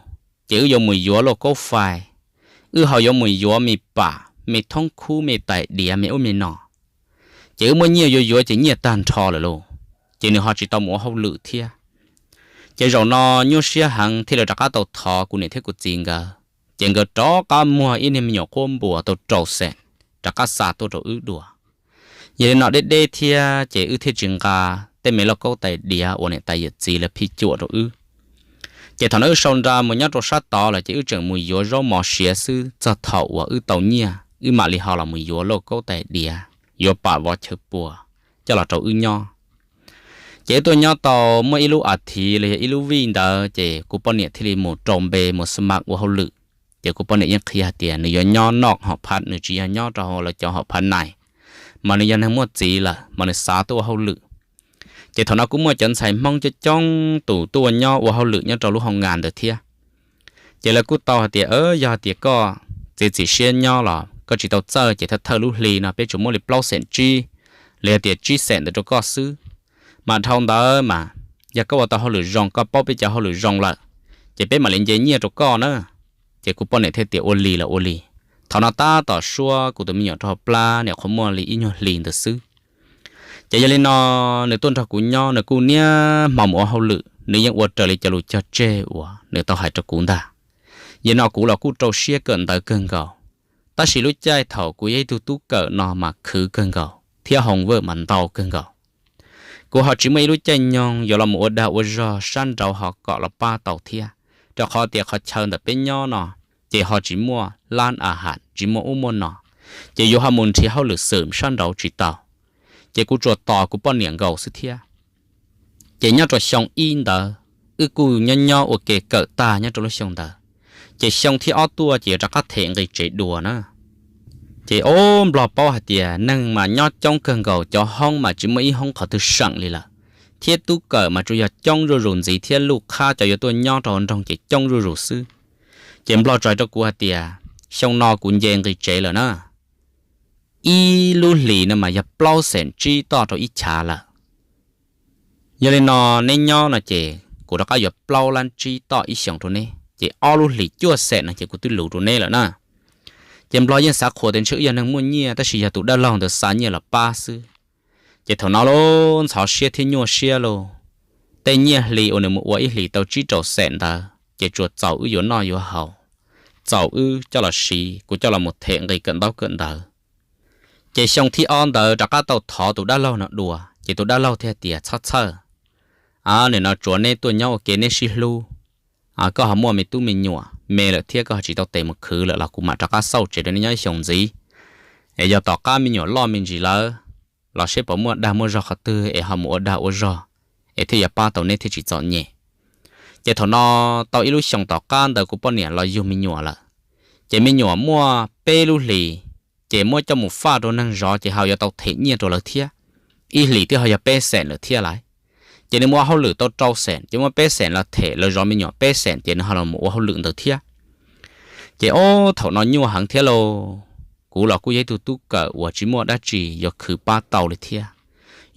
Ces wb yuav mus yuav lauj kaub fais, wb ho yuav mus yuav me pam me thoob khub me tais diav me ub me no. Ces wb muaj nyiaj yuav yuav ces nyiaj tag nrho lawm lauj. Ces nws ho tsis tau mus ua hauj lwm thiab. Ces zaum no nyuaj siab heev thiaj li rov qab tau thov kuv niam thiab kuv txiv nkawd. Ces nkawd rov qab muag ib niag me nyuam quab npuas tau rau xeem rov qab xa tuaj rau wb dua. Yog li no deb deb thiab ces wb thiaj tsis nqa tej me lauj kaub tais diav uas niam tais yawm txiv lawv phij cuam rau wb. Ces thaum no wb sau nra mus nyob rau sab tod lawm ces wb tseem mus yuav zaub mov siav xwb, txog thaum uas wb tau nyiaj wb mam li ho los mus yuav lauj kaub tais diav, yuav pam vov chaw pua coj los rau wb nyob. Ces wb tuaj nyob tau muaj ib lub as thiv los yog ib lub vij ntawd ces kuv poj niam thiaj li mus rau npe mus xab mas ua hauj lwm. Ces kuv poj niam yeej qhia hais tias nws yuav nyob noj hom phaj, nws tsis yog nyob rau hauv lawv cov hom phaj nais, mas nws yog neeg muaj txiv lawm mas nws xav tuaj ua hauj lwm. Ces thaum no kuj muaj cov ntxhais Hmoob coob coob tus tuaj nyob ua hauj lwm nyob rau lub hoo ngas ntawd thiab. Ces lawv kuj tau hais tias, yog hais tias koj txiav txim siab nyob los koj tsis tau txawj ces thawj thawj lub hli no peb tsuas muab li plaub xeem tsib, los yog tias tsib xeem ntawd rau koj xwb. Mas dhau ntawd mas yog koj ua tau hauj lwm zoo, koj paub peb cov hauj lwm zoo lawm, ces peb mam li nce nyiaj rau koj na. Ces kuv poj niam thiaj tias ua li los ua li. Thaum no tab tom suab kuv tus me nyuam rau hauv plab, nyuam qhuav muaj li ib nyuag hli ntawd xwb. Ces yog li no, nws tuaj nrog kuv nyob, nws kuj niaj hmo mus ua hauj lwm, nws yeej ua raws li cov lus cog tseg uas nws tau hais rau kuv ntag. Yog no kuv los kuj rau siab kawm ntawv kawg nkaus, tab sis lub caij thaum kuv yog ib tug tub kawm no mas khwv kawg nkaus thiab hoo vawj mas ntau kawg nkaus. Kuv ho tsis muaj ib lub caij nyoog yuav los mus ua dag ua zog sab nraud ho kom los pab tau thiab, rau qhov tias qhov chaw ntawm peb nyob no ces ho tsis muaj lab a has, tsis muaj ub muaj no, ces yuav ho mus nrhiav hauj lwm xwm sab nraud tsis tau. Ces kuv tsuas tos kuv poj niam nkaus xwb thiab. Ces nyob rau xyoo ib ntawd, wb kuj nyob nyob ua ke kawm tag nyob rau lub xyoo ntawd, ces xyoo thib ob tuaj ces yuav rov qab them nqi tsev dua na. Ces ob nplog paub hais tias neeg mas nyob coob kawg nkaus, cov hoob mas tsis muaj ib hoob qhov twg seem li lawm, thiab tub kawm mas tsuas yog coob zuj zus ntxiv thiab luj qhab cov yuav tuaj nyob rau hauv nroog ces coob zuj zus xwb. Ces nplog tso rau kuv hais tias xyoo no kuv nce nqi tsev lawm na, ib lub hlis no mas yog plaub xeem tsib toj rau ib chav lawm. Yog li no neb nyob no ces kuv rov qab yuav plaub lab tsib toj ib xyoos rau neb, ces ob lub hlis cuaj xeem no ces kuv twb luv rau neb lawm na. Ces nplog yeej xav qhuas tias ntshe wb yog neeg muaj nyiaj tab sis yog tus dab laug ntawd xa nyiaj los pab xwb. Ces thaum no lauj ntxhov siab thiab nyuaj siab lauj. tej nyiaj hli uas nws mus ua ib hlis tau tsib rau xees ntawd ces tsuas txaus wb yuav noj yuav haus, txaus wb coj los siv, kuv coj los mus them nqi kawm ntaub kawm ntawv. Ces xyoo thib ob ntawd rov qab tau thov tus dab laug no dua, ces tus dab laug thiaj tias, Txhob txhawj, nim no tsuav neb tuaj nyob ua ke neb sib hlub, koj ho muaj me tub me nyuam me lawm thiab koj ho tsis tau tes mus khwv lawm los kuv mam rov qab xauj tsev rau neb nyob ib xyoos ntxiv. Es yog tom qab me nyuam loj me ntsis lawm los seb puas muaj dag muaj zog qhov twg es ho mus ua dag ua zog, es thiaj yuav pab tau neb thiaj tsis txom nyem. Ces thaum no tau ib lub xyoos tom qab ntawd kuv poj niam los yug me nyuam lawm, ces me nyuam muaj peb lub hlis, ces muab coj mus faj rau neeg zov ces ho yuav tau them nyiaj rau lawv thiab, ib hlis twb ho yog peb xees lawm thiab lawm. Ces nws mus ua hauj lwm tau rau xees ces muab peb xees los them lawv zov me nyuam peb xees ces nws ho los mus ua hauj lwm ntawd thiab. Ces ob thaum no nyuaj heev thiab lauj, kuv los kuj yog ib tug tub kawm uas tsis muaj dab tsi yuav khwv pab tau li thiab.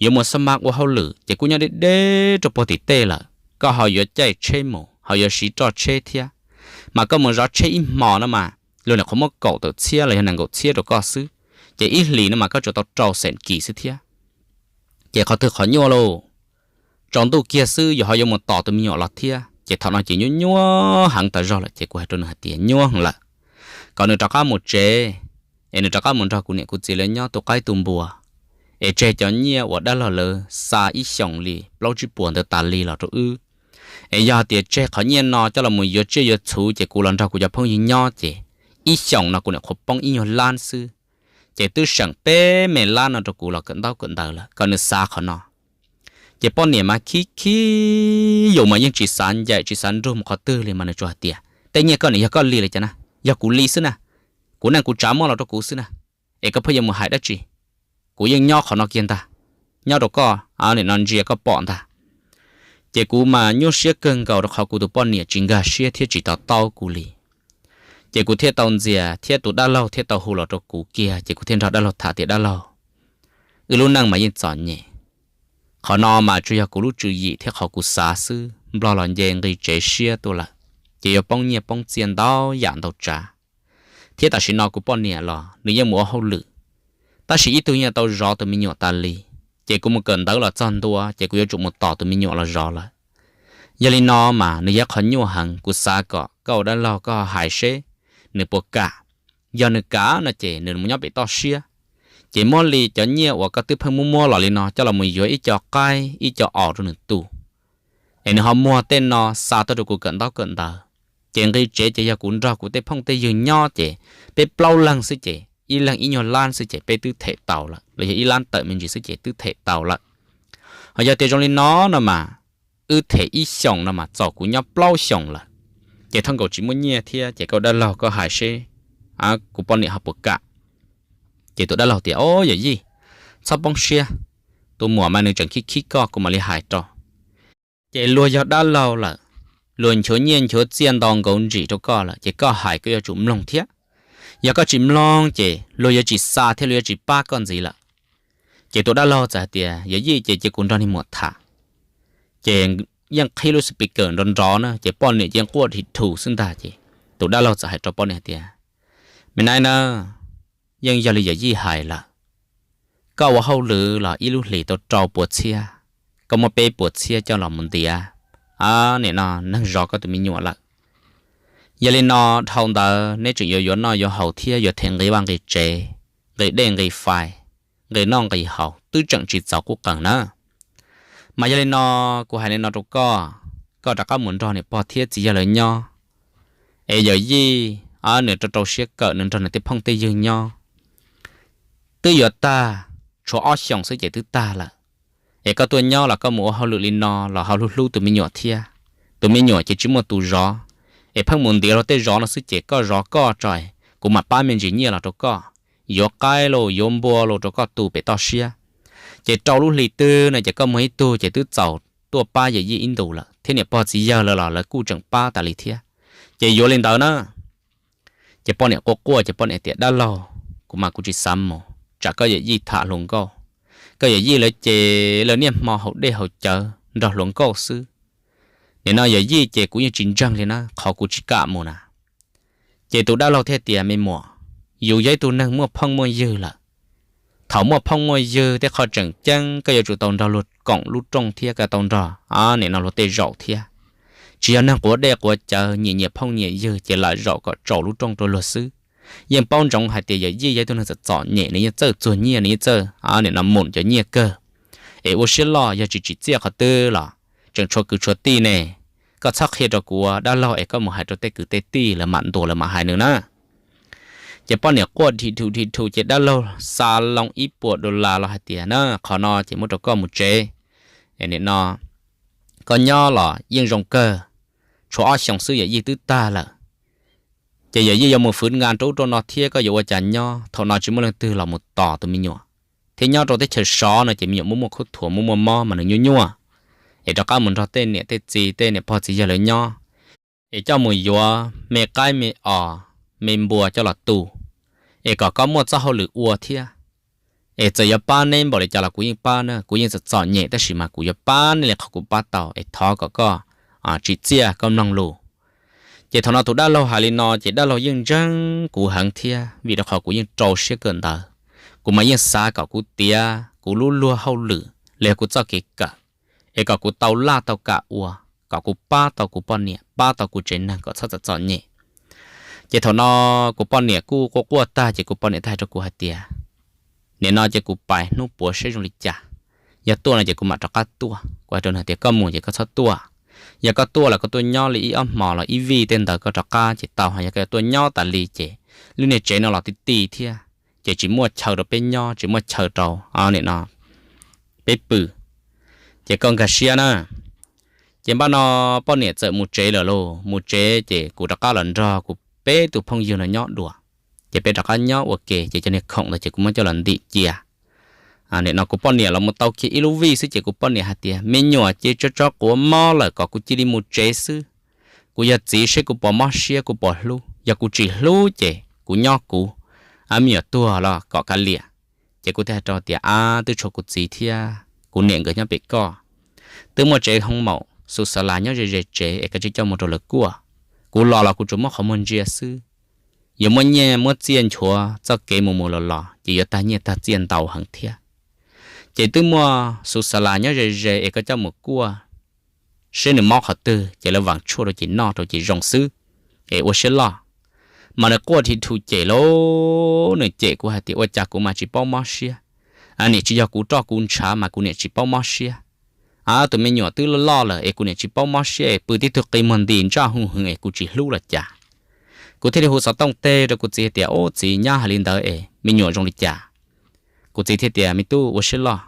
Yuav mus xab mab ua hauj lwm ces kuj nyob deb deb rau puag tim tej lawm, koj ho yuav caij tsheb mus ho yuav siv roj tsheb thiab, mas koj mus zov tsheb ib hmo no mas luag nim qhuav muab kaum tawm txhiab los yog nees nkaum txhiab rau koj xwb, ces ib hlis no mas koj tsuas tau rau xees kis xwb thiab. Ces qhov twg qhov nyuaj lauj, tsaus ntuj kiag xwb yus ho yuav mus tos tus me nyuam los thiab, ces thaum no ces nyuaj nyuaj heev tas zog lawm ces kuv hais rau nws hais tias nyuaj heev lawm, kom nws rov qab mus tsev, es nws rov qab mus nrog kuv niam kuv txiv lawv nyob tu qaib tu npua, es tseg cov nyiaj uas dab laug lawv xa ib xyoos li plaub tsib puas ntawd tas li los rau wb. Es yog tias tseg qhov nyiaj no coj los mus yuav tsiaj yuav txhuv ces kuv los nrog kuv cov phooj ywg nyob ces ib xyoos no kuv niam qhuav poob ib nyuag lab xwb, ces twb seem peb me lab no rau kuv los kawm ntaub kawm ntawv lawm, kom nws xav qhov no. Ces poj niam mas khib khib, yus mas yeej tsis xav ncaim tsis xav nrug mus qhov twg li mas nws tsuas hais tias, Tej nyiaj koj nim yog koj li li cas na, yog kuv li xwb na, kuv neej kuv tsav muab los rau kuv xwb na, es koj pheej yuav mus hais dab tsi? Kuv yeej nyob qhov no kiag ntag, nyob rau koj, nim no ntsia koj pom ntag. Ces kuv mas nyuaj siab kawg nkaus rau qhov kuv tus poj niam tsis nkag siab thiab tsis to taub kuv li. Ces kuv thiaj tau ntxias thiab tus dab laug thiaj tau hu los rau kuv kiag, ces kuv thiaj nrog dab laug tham tias, Dab laug, wb lub neej mas yeej txom nyem. Qhov no mas tsuas yog kuv lub tswv yim thiab qhov kuv xav xwb, nplog los nce nqi tsev siab tuaj lawm, ces yuav poob nyiaj poob txiaj ntau yam ntau tsav. Thiab tam sim no kuv poj niam los nws yeej mus ua hauj lwm, tab sis ib tug yeej tau zov tus me nyuam tas li, ces kuv mus kawm ntawv los txog ntua ces kuv yuav tsum mus tos tus me nyuam los zov lawm. Yog li no mas nws yog qhov nyuaj heev, kuv xav kom koj ua dab laug koj hais seb nws puas kam. Yog nws kam no ces nws mus nyob pem toj siab, ces muab li cov nyiaj uas koj twb pheej muab muab los li no coj los mus yuav ib co qaib ib co os rau nws tu, es nws ho muag tej no xa tuaj rau kuv kawm ntaub kawm ntawv. Ces nqi tsev ces yog kuv nrog kuv tej phooj tej ywg nyob ces peb plaub leeg xwb ces ib leeg ib nyuag lab xwb ces peb twb them tau lawm, los yog ib lab tawm me ntsis xwb ces twb them tau lawm. Ho yog tias zoo li no no mas wb them ib xyoos no mas txaus kuv nyob plaub xyoos lawm, ces thaj nkaus tsis muaj nyiaj thiab, ces koj dab laug koj hais seb kuv poj niam ho puas kam. Ces tus dab laug tias, O yawm yij, txhob poob siab, tus muam mas nws tseem khib khib koj, kuv mam li hais rau. Ces luag yog dab laug lawm, luag nchuav nyiaj nchuav txiaj nto nkaus ntsim rau koj lawm ces koj hais koj yuav tsum mloog thiab. Yog koj tsis mloog ces luag yuav tsis xa thiab luag yuav tsis pab koj ntxiv lawm. Ces tus dab laug txawm hais tias, Yawm yij, ces cia kuv nrog niag muam tham. Ces yeej qhib lub speaker nrov nrov na, ces poj niam yeej quaj dhim dhus xwb ntag. Ces tus dab laug txawm hais rau poj niam hais tias, Me nai na, yeej yog li yawm yij hais lawm, koj ua hauj lwm los ib lub hlis tau rau puas txhiab, koj muab peb puas txhiab coj los mus ntiav, nim no neeg zov koj tus me nyuam lawm. Yog li no dhau ntawd neb tseem yuav yuav noj yuav haus thiab yuav them nqi vaj nqi tsev, nqi dej nqi fais, nqi noj nqi haus twb tseem tsis txaus qub qees na. Mas yog li no, kuv hais li no rau koj, koj rov qab mus nrog niam pog thiab txiv yawg lawv nyob, es yawm yij nws rau rau siab kawm nws nrog nws tej phooj tej ywg nyob. Twb yuav tag, tshuav ob xyoos xwb ces twb tag lawm. Es koj tuaj nyob los koj mus ua hauj lwm li no los ho hlub hlub tus me nyuam thiab. Tus me nyuam ces tsis muaj tus zov, es pheej mus ntiav luag tej zov no xwb ces koj zov koj tso, kuv mam pab me ntsis nyiaj los rau koj, yuav qaib los yuav npua los rau koj tu pem toj siab. Ces rau lub hli twg no ces koj muag ib tug ces twb txaus tuaj pab yawm yij ib ntus lawm, thiab niam pog txiv yawg lawv los lawv kuj tseem pab tas li thiab. Ces yuav li ntawd na. Ces poj niam quaj quaj ces poj niam tias, Dab laug, kuv mas kuv tsis xav mus, tsam koj yawm yij tham hluas nkauj. Koj yawm yij lawv ces lawv niaj hmo haus dej haus cawv nrog hluas nkauj xwb. Nim no yawm yij ces kuv yeej tsis ntseeg li na, qhov kuv tsis kam mus na. Ces tus dab laug thiaj tias, Me muam, yus yog ib tug neeg muaj phooj muaj ywg lawm, Thaum muaj phooj muaj ywg tej qho tseem ceeb koj yuav tsum tau nrog luag koom lub rooj thiab koj tau nrog nim no luag tej zaum thiab. Tsis yog neeg quav dej quav cawv nyiam nyiam phooj nyiam ywg ces lam zaum kom tsaus lub rooj rau luag xwb. Yeej paub ntsoov hais tias yawm yij yog ib tug neeg txom txom nyem, nws yeej txawj txuag nyiaj, nws yeej txawj nim no mum cov nyiaj kawg. Es ua siab loj, yog tsis tsim txiaj qhov twg los tseem tshuav kwv tshuav tij ne. Koj txhob qhia rau kuv ua dab laug es koj mus hais rau tej kwv tej tij lawv mam ntuas lawv mam hais nws na. Ces poj niam quaj dhim dhum dhim dhum ces dab laug xa loo ib puas dollar los hais tias na, qhov no ces muab rau koj mus tsev. Nim no koj nyob los yeej zoo kawg, tshuav ob xyoos xwb yawm yij twb tag lawm. Ces yawm yij yuav mus fwv nkas rau ub rau no thiab koj yuav ua cas nyob, thaum no tsis muaj leej twg los mus tos tus me nyuam. Thiab nyob rau teb chaws sov no ces me nyuam muaj muaj khuv thuam muaj muaj mob mas nws nyuaj nyuaj. Es rov qab mus nrog tej niam tej txiv tej niam pog txiv yawg lawv nyob, es coj mus yuav me qaib me os, me npua coj los tu, es kom koj muaj txoj hauj lwm ua thiab. Es txawm yuav pab neb npaum li cas los kuv yeej pab na, kuv yeej txom txom nyem tab sis mas kuv yuav pab neb li qhov kuv pab tau, es thov kom koj tsim txiaj koj mloog lus. Ces thaum no tus dab laug hais li no ces dab laug yeej ntseeg kuv heev thiab, vim rau qhov kuv yeej rau siab kawm ntawv. Kuv mas yeej xav kom kuv tiav kuv lub luag hauj lwm los yog kuv txoj kev kawm, es kom kuv tau laj tau kam ua, kom kuv pab tau kuv poj niam, pab tau kuv tsev neeg kom txhob txom txom nyem. Ces thaum no kuv poj niam kuj quaj quaj tag ces kuv poj niam thiaj hais rau kuv hais tias, nim no ces kuv pais hnub puav seb zoo li cas, yog tuaj no ces kuv mam rov qab tuaj. Kuv hais rau nws tias koj mus ces koj txhob tuaj, yog koj tuaj los koj tuaj nyob li ib ob hmos los ib vij tej ntawd koj rov qab ces tau, yog koj yuav tuaj nyob tas li ces lub niag tsev no los ti ti thiab, ces tsis muaj chaw rau peb nyob, tsis muaj chaw rau nim no peb pw, ces koj nkag siab na. Ces npaj no poj niam txawm mus tsev lawm lauj, mus tsev ces kuv rov qab los nrog kuv peb tus phooj ywg no nyob dua. Ces peb rov qab nyob ua ke ces cov niag khoom ntawd ces kuv muab coj los ntim cia. Nim no kuv poj niam los mus tau kiag ib lub vij xwb ces kuv poj niam hais tias me nyuam ces tso tso quav mob lawm kom kuv cia li mus tsev xwb. Kuv yog txiv seb kuv puas mob siab kuv puas hlub, yog kuv tsis hlub ces kuv nyob kuv, me nyuam tuag los kom kav liam. Ces kuv thiaj hais rau tias ab twb tshuav kuv txiv thiab kuv niam nkawd nyob pem koj, twb muaj tsev hoo maum xus xas las nyob ze ze tsev es koj tsis coj mus rau lawv kuaj. Kuv los los kuv tsuas muab qhov muag ntsia xwb. Yuav muab nyiaj muab txiaj nchuav txoj kev mus mus los los ces yuav tag nyiaj tag txiaj ntau heev thiab. Ces twb muaj xus xas las nyob ze ze es koj coj mus kuaj, seb nws mob qhov twg ces lawv vaam tshuaj rau ces noj rau ces zoo xwb, es ua siab loj. Mas nws quaj dhi dhu cem lauj, nws cem kuv hais tias ua cas kuv mas tsis paub mob siab, niam tsis yog kuv roj kuv ntshav mas kuv niam tsis paub mob siab. Ab tus me nyuam twb loj loj lawm es kuv niam tsis paub mob siab es pw tib tug qi muag nti ntsaj hu hwv es kuv tsis hlub los cas. Kuv thiaj li hu xov tooj teg rau kuv txiv hais tias ub txiv, nyab hais li ntawd es me nyuam zoo li cas? Kuv txiv thiaj tias me tub ua siab loj,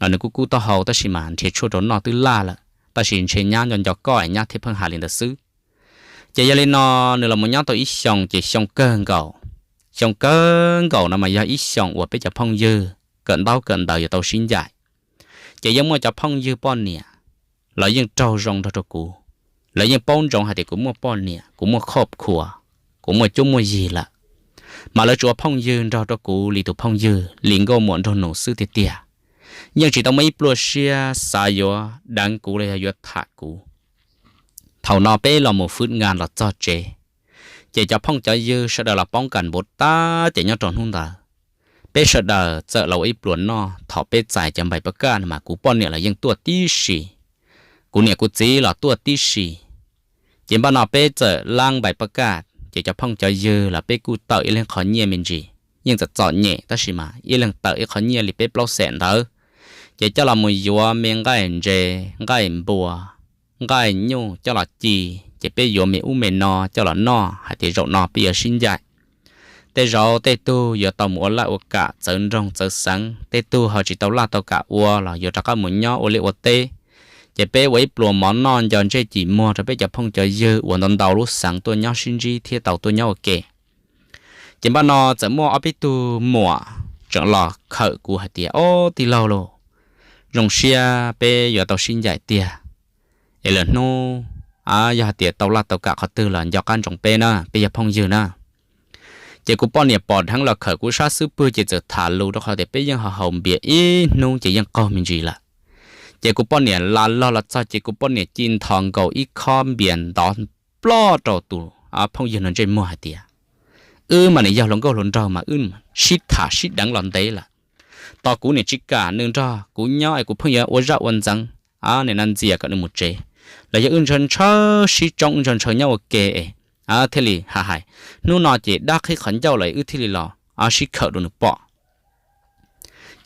nws kuj kub taub hau tab sis mas nrhiav tshuaj rau noj twb laj lawm, tab sis ntshe nyab nco nco koj es nyab thiaj pheej hais li ntawd xwb. Ces yog li no nws los mus nyob tau ib xyoos ces xyoo kawg nkaus, xyoo kawg nkaus no mas yog ib xyoos uas peb cov phooj ywg kawm ntaub kawm ntawv yuav tau sib ncaim. Ces yeej muaj cov phooj ywg poj niam los yeej raug zoo nrog rau kuv, lawv yeej paub ntsoov hais tias kuv muaj poj niam, kuv muaj khoj khuas, kuv muaj cuab muaj yig lawm, mas lawv tsuas ua phooj ywg nrog rau kuv li tus phooj ywg li nkauj muam nraug nus xwb tiag tiag. Yeej tsis tau muaj ib pluaj siab xav yuav deev kuv los yog yuav tham kuv. Thaum no peb los mus fwb nkas los txog tsev, ces cov phooj cov ywg sawv daws los poob kas npuav tab ces nyob rau hnub ntawd peb sawv daws txawm los ua ib pluas noj. Thaum peb txais cov npaim pab kaj no mas kuv poj niam los yeej tuaj tib si, kuv niam kuv txiv los tuaj tib si. Ces npaj no peb txawm lab npaim pab kaj, ces cov phooj cov ywg los peb kuj tawm ib leeg qhov nyiaj me ntsis, yeej txom txom nyem tab sis mas ib leeg tawm ib qhov nyiaj li peb plaub xees ntawd, ces coj los mus yuav me nqaij ntses, nqaij npua, nqaij nyuj coj los ci, ces peb yuav me ub me no coj los noj hais tias zaum no peb yuav sib ncaim. Tej zaum tej tug yuav tau mus ua laj ua kam txawv nroog txawv xeev, tej tug ho tsis tau laj tau kam ua los yuav rov qab mus nyob ua liaj ua teb. Ces peb ua ib pluas mov noj nco ntsej cim muag rau peb cov phooj cov ywg uas ntau ntau lub xeev tuaj nyob sib ntsib thiab tau tuaj nyob ua ke. Ces npaj no txawm muaj ob peb tug muam tseem los khawm kuv hais tias ob tij laug lauj, zoo siab peb yuav tau sib ncaim tiag, es lwm hnub yog hais tias tau laj tau kam qhov twg los nco qab ntsoov peb na, peb yog phooj ywg na. Ces kuv poj niam pom dheev los khawm kuv sab xub pwg ces txawm tham lus rau qhov tias peb yeej haus haus npias ib hnub ces yeej qaug me ntsis lawm. Ces kuv poj niam la log los txog ces kuv poj niam ci nthos nkaus ib khob npias ntov ploj rau tus phooj ywg no ntsej muag hais tias, wb mas nws yog hluas nkauj hluas nraug mas wb sib tham sib deev los ntev lawm, Tos kuv niam tsis kam nws nrog kuv nyob es kuv pheej yuav ua zaj ua ntxeev, niam na ntxias kom nws mus tsev, los yog wb ntshaw ntshaw sib tsoob, wb ntshaw ntshaw nyob ua ke es thiaj li ha hais. Hnub no ces dab qhib qhov ncauj lawm wb thiaj li los sib khawm rau nws pom.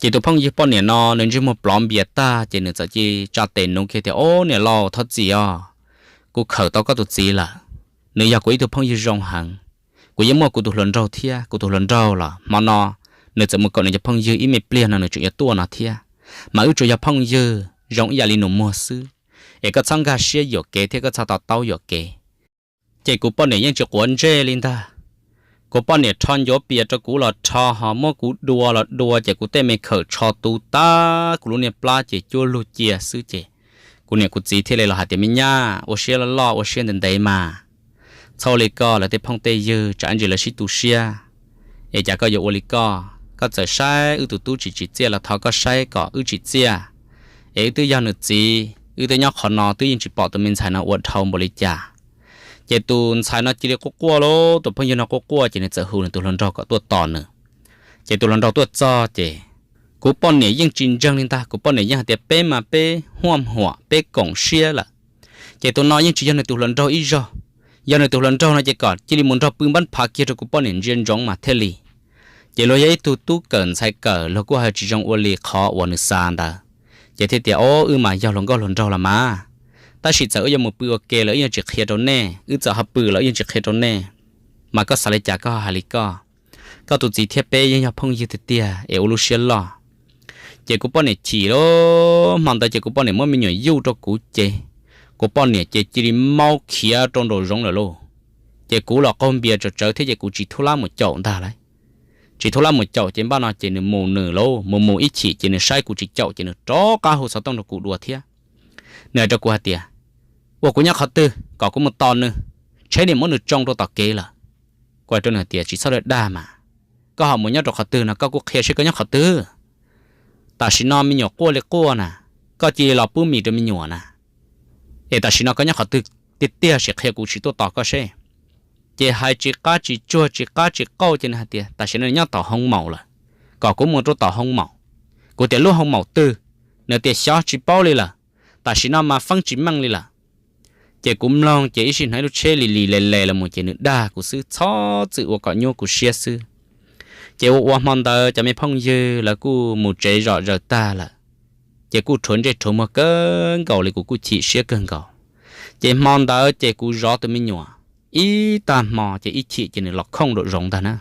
Ces tus phooj ywg poj niam no nws ntsej muag plov npias tag ces nws txawm cia li tsa tes nuv kiag tias, Ob, niam laus, thov txim os, kuv khawm tau koj tus txiv lawm. Nws yog kuv ib tug phooj ywg zoo heev. Kuv yeej muaj kuv tus hluas nraug thiab, kuv tus hluas nraug los hmo no nws txawm mus koom nws cov phooj ywg ib me pliag no nws tseem yuav tuaj no thiab. Mas wb tsuas yog phooj ywg zoo ib yam li nus muag xwb, es koj txhob nkag siab yuam kev thiab koj txhob to taub yuam kev. Ces kuv poj niam yeej tsis quav ntsej li ntag. Kuv poj niam rho ncuav pias rau kuv los rho, ho muab kuv dua los dua, ces kuv tej me khawm tsho tu tag, kuv lub niag plab ces cuab lug cia xwb ces kuv niam kuv txiv thiaj li los hais tias, Me nyab, ua siab loj loj, ua siab ntev ntev mas, txhob ua li koj, lawv tej phooj tej ywg tsam ib ntsis lawv sib tu siab. Es cas koj yuav ua li koj? Koj txawm saib wb tus tub tsis tsim txiaj los thov koj saib kom wb tsim txiaj. Es wb twb yog nws txiv, wb twb nyob qhov no twb yeej tsis pom tus me ntxhais no ua dhau npaum li cas. Ces tus ntxhais no cia li quaj quaj lauj, tus phooj ywg no quaj quaj ces nws txawm hu nws tus hluas nraug kom tuaj tos nws. Ces tus hluas nraug tuaj txog ces kuv poj niam yeej tsis ntseeg li ntag, kuv poj niam yeej hais tias, Peb mas peb huaj huam, peb koom siab lawm. Ces tus no yeej tsis yog nws tus hluas nraug ib zaug. Yog nws tus hluas nraug no ces kom cia li mus nrog pw npab phav kiag rau kuv poj niam ntsia ntsoov mas thiaj li. Ces luag yog ib tug tub kawm ntxhais kawm, luag kuj hais tsis zoo ua li qhov uas nws xav ntawd. Ces thiaj tias, Ob, wb mas yog hluas nkauj hluas nraug los mas, tab sis txawm wb yuav mus pw ua ke los wb yeej tsis qhia rau nej, wb txawm ho pw los wb yeej tsis qhia rau nej. Mas koj xav li cas koj ho hais li koj. Koj tus txiv thiab peb yeej yog phooj ywg tiag tiag es ua lub siab loj. Ces kuv poj niam chim lauj, hmo ntawd ces kuv poj niam muab me nyuam yuj rau kuv ces kuv poj niam ces cia li maub khiav rau nraum zoov lawm lauj. Ces kuv los qaug npias tsawv tsawv thiab ces kuv tsis thub lab mus caum ntag lauj. Tsis thub lab mus caum ces npaj no ces nws mus nws lauj, mus mus ib chim ces nws saib kuv tsis caum ces nws rov qab hu xov tooj rau kuv dua thiab. Nws hais rau kuv hais tias, Ua kuv nyob qhov twg kom kuv mus tos nws, tsheb niam muab nws tsoo rau tom kev lawm. Kuv hais rau nws hais tias, Tsis txhob dag dag mas, koj ho mus nyob rau qhov twg no koj kuj qhia seb koj nyob qhov twg. Tam sim no me nyuam quaj li quaj na, koj cia li los pub mis rau me nyuam na. Es tam sim no koj nyob qhov twg tiag tiag sim qhia kuv sim tuaj tos koj seb. Ces hais tsis qab tsis tsuag tsis qab tsis qauj ces nws hais tias, Tam sim no nyob tom hoo maum lawm, kom kuv mus rau tom hoo maum. Kuv tias, Lub hoo maum twg? Nws tias, Xyov, tsis paub li lawm, tam sim no mas feeb tsis meej li lawm. Ces kuv mloog ces ib sij hnov ib lub tsheb li li le le los mus ces nws dag kuv xwb, txhob txwm ua kom nyuaj kuv siab xwb. Ces ua ua hmo ntawd cov me phooj ywg lawv kuj mus tsev zom zaws tag lawm, ces kuj rhuav ntsej rhuav muag kawg nkaus li, kuv kuj chim siab kawg nkaus. Ces hmo ntawd ces kuv zov tus me nyuam ib tag hmo ces ib chim ces nws los khooj nraum zoov ntag na.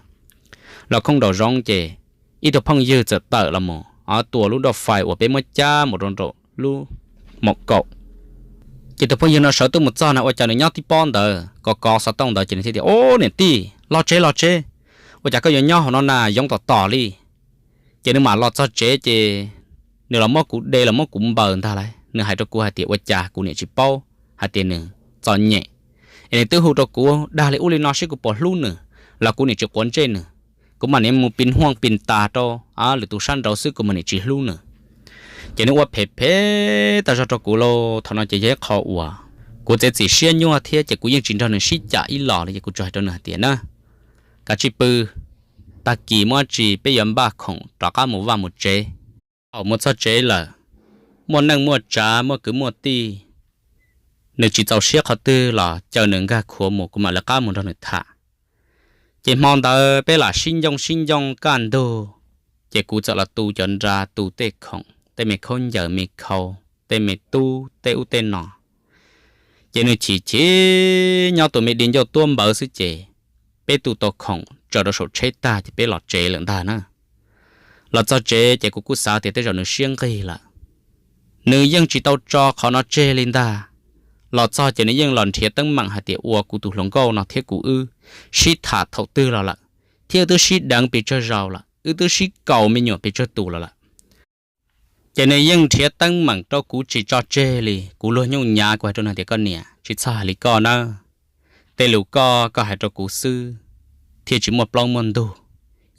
Los khooj nraum zoov ces ib tug phooj ywg txawm tawm los mus tua lub dauj fais uas peb muab cab mus rau nraum lub maum kaum. Ces tus phooj ywg no sawv tuaj mus txog na ua cas nws nyob tib pob ntawd kov kov xov tooj ntawd ces nws thiaj tias, Ob, niam tij, los tsev los tsev, ua cas koj yuav nyob hauv no na, yoov tom tom li. Ces nws mam los txog tsev ces nws los muab kuv de los muab kuv npaws ntag lauj. Nws hais rau kuv hais tias, Ua cas kuv niam tsis paub hais tias nws txom nyem, es nws twb hu rau kuv dag li ub li no seb kuv puas hlub nws, los kuv niam tsis quav ntsej nws. Kuv mam niam mus pis huaj pis tas rau lwm tus sab nraud xwb, kuv mam niam tsis hlub nws. Ces nws ua phem phem tag zog rau kuv lauj. Thaum no ces yog ib qho uas kuv txiav txim siab nyuaj thiab ces kuv yeej tsis nrog nws sib cam ib los li, ces kuv tsuas hais rau nws hais tias, Na, kav tsij pw, tag kis muaj dab tsi peb yuav npaj khoom rov qab mus vaj mus tsev. Thaum mus txog tsev lawm, muaj neej muaj tsav muaj kwv muaj tij, nws tsis txaus siab qhov twg los caw nws nkag khuav mus, kuv mam lawv qab mus nrog nws tham. Ces hmo ntawd peb lam sib ncoo sib ncoo kaj ntug, ces kuv txawm los tu cov nra, tu tej khoom, tej me khaub ncaws me khau, tej me tub tej ub tej no. Ces nws chim chim nyob tus me di ncauj tuab npawv xwb ces peb tu tau khoom tsaws rau saum tsheb tag ces peb los tsev lawm ntag na. Los txog tsev ces kuv kuj xav tias tej zaum nws siab nqig lawm, nws yeej tsis tau tso qhov no tseg li ntag. Los txog ces nws yeej los nrhiav teeb meem hais tias ua kuv tus hluas nkauj no thiab kuv wb sib tham thaum twg los lawm, thiab wb twb sib deev pes tsawg zaus lawm, wb twb sib kaus me nyuam pes tsawg tus los lawm. Ces nws yeej nrhiav teeb meem rau kuv tsis tso tseg li. Kuv luag nyooj nyav kuv hais rau nws tias, Koj niam, tsis txhob hais li koj nawb. Tej lus koj, koj hais rau kuv xwb thiaj tsis muaj plaub muaj ntug.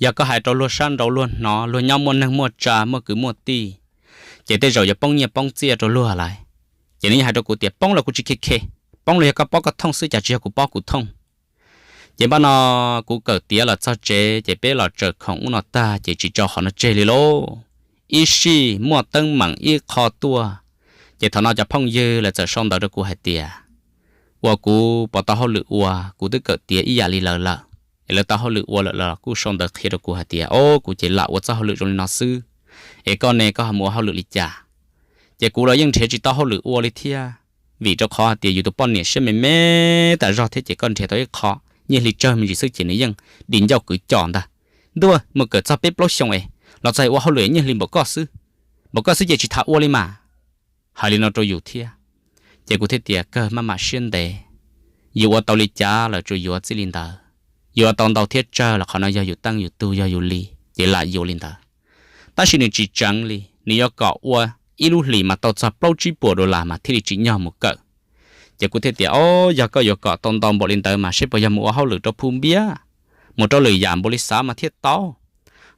Yog koj hais rau luag sab nraud luag hnov, luag nyob muaj neeg muaj tsav muaj kwv muaj tij, ces tej zaum yuav poob nyiaj poob txiaj rau luag lawm. Ces nws yeej hais rau kuv tias, Poob los kuv tsis khe khe, poob los yog koj pob koj thooj xwb, cas tsis yog kuv pob kuv thooj. Ces npaj no kuv kawm tiav los txog tsev ces peb los tsaws khoom ub no tag ces tsis tso qhov no tseg li lauj. ib sij muaj teeb meem ib qho tuaj. Ces thaum no cov phooj ywg lawv txawm sau ntawv rau kuv hais tias, uas kuv puas tau hauj lwm ua, kuv twb kawm tiav ib yam li lawv lawm, es lawv tau hauj lwm ua lawm los kuj sau ntawv qhia rau kuv hais tias, o, kuv ces lam ua txoj hauj lwm zoo li no xwb, es koj ne koj ho mus ua hauj lwm li cas? Ces kuv los yeej nrhiav tsis tau hauj lwm ua li thiab, vim rau qhov hais tias yus tus poj niam siab me me tas zog thiab ces koj nrhiav tau ib qho nyiaj hli tsawg me ntsis xwb ces nws yeej dim ncauj kwv coj ntag. Ntuj, mus kawm txog peb plaub xyoos es los txog ua hauj lwm nyiaj hli npaum koj xwb, npaum koj xwb ces tsis tham ua li mas. Hais li no rau yus thiab, ces kuv thiaj tias kawg maj mam siab ntev, yus ua tau li cas lawm tsuas yuav txij li ntawd, yuav tau ntau thiab tsawg los qhov no yog yus teej yus tug yog yus li, ces lam yuav li ntawd. Tab sis nws tsis tseev li, nws yuav kom ua ib lub hlis mas tau txog plaub tsib puas dollar mas thiaj li tsim nyog mus kawm. Ces kuv thiaj tias, o, yog koj yuav kom tau ntau npaum li ntawd mas seb puas yog mus ua hauj lwm rau Phu Npiab, mus rau lwm yam npaum li xav mas thiaj tau.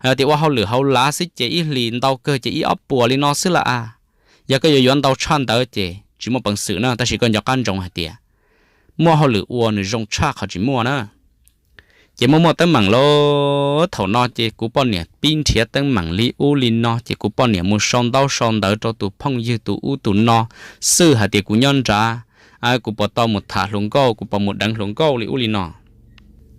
Yog tias ua hauj lwm hauv lav xwb ces ib hlis ntau kawg ces ib ob puas li no xwb lawm a. Yog koj yuav yuav ntau tshaj ntawd ces tsis muaj peev xwm na, tab sis koj nco qab ntsoov hais tias muaj hauj lwm ua nws zoo tshaj qhov tsis muaj na. Ces muaj muaj teeb meem lauj, thaum no ces kuv poj niam pib nrhiav teeb meem li ub li no ces kuv poj niam mus sau ntaub sau ntawv rau tus phooj ywg tus ub tus no, xwb hais tias kuv nyob nrad, kuv puas tau mus tham hluas nkauj, kuv puas mus deev hluas nkauj li ub li no.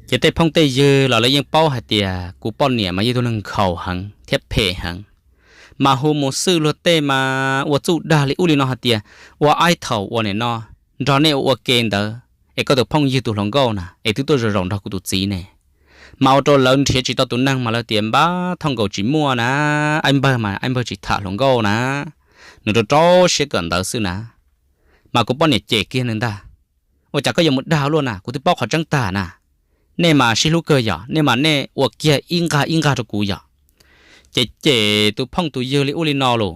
Ces tej phooj tej ywg los lawv yeej paub hais tias kuv poj niam mas yog tus neeg nkhaus heev thiab phem heev, mas hu mus xwb luag tej mas ua txuj dag li ub li no hais tias, ua ib thaum ua nim no nrog nej ua ua ke ntawd es koj tus phooj ywg tus hluas nkauj na es twb tuaj zaum zaum nrog kuv tus txiv ne. Mas ua rau lawv nrhiav tsis tau tus neeg mas lawv tias npab thooj nkaus tsis muaj na, aib npawg mas aib npawg tsis tham hluas nkauj na, nws rau rau siab kawm ntawv xwb na. Mas kuv poj niam cem kiag nws ntag, ua cas koj yuav mus dag luaj na, kuv twb paub qhov tseeb tag na. Nej mas sib hlub kawg yom, nej mas nej ua kiag ib nqag ib nqag rau kuv yom. Ces cem tus phooj tus ywg li ub li no lauj.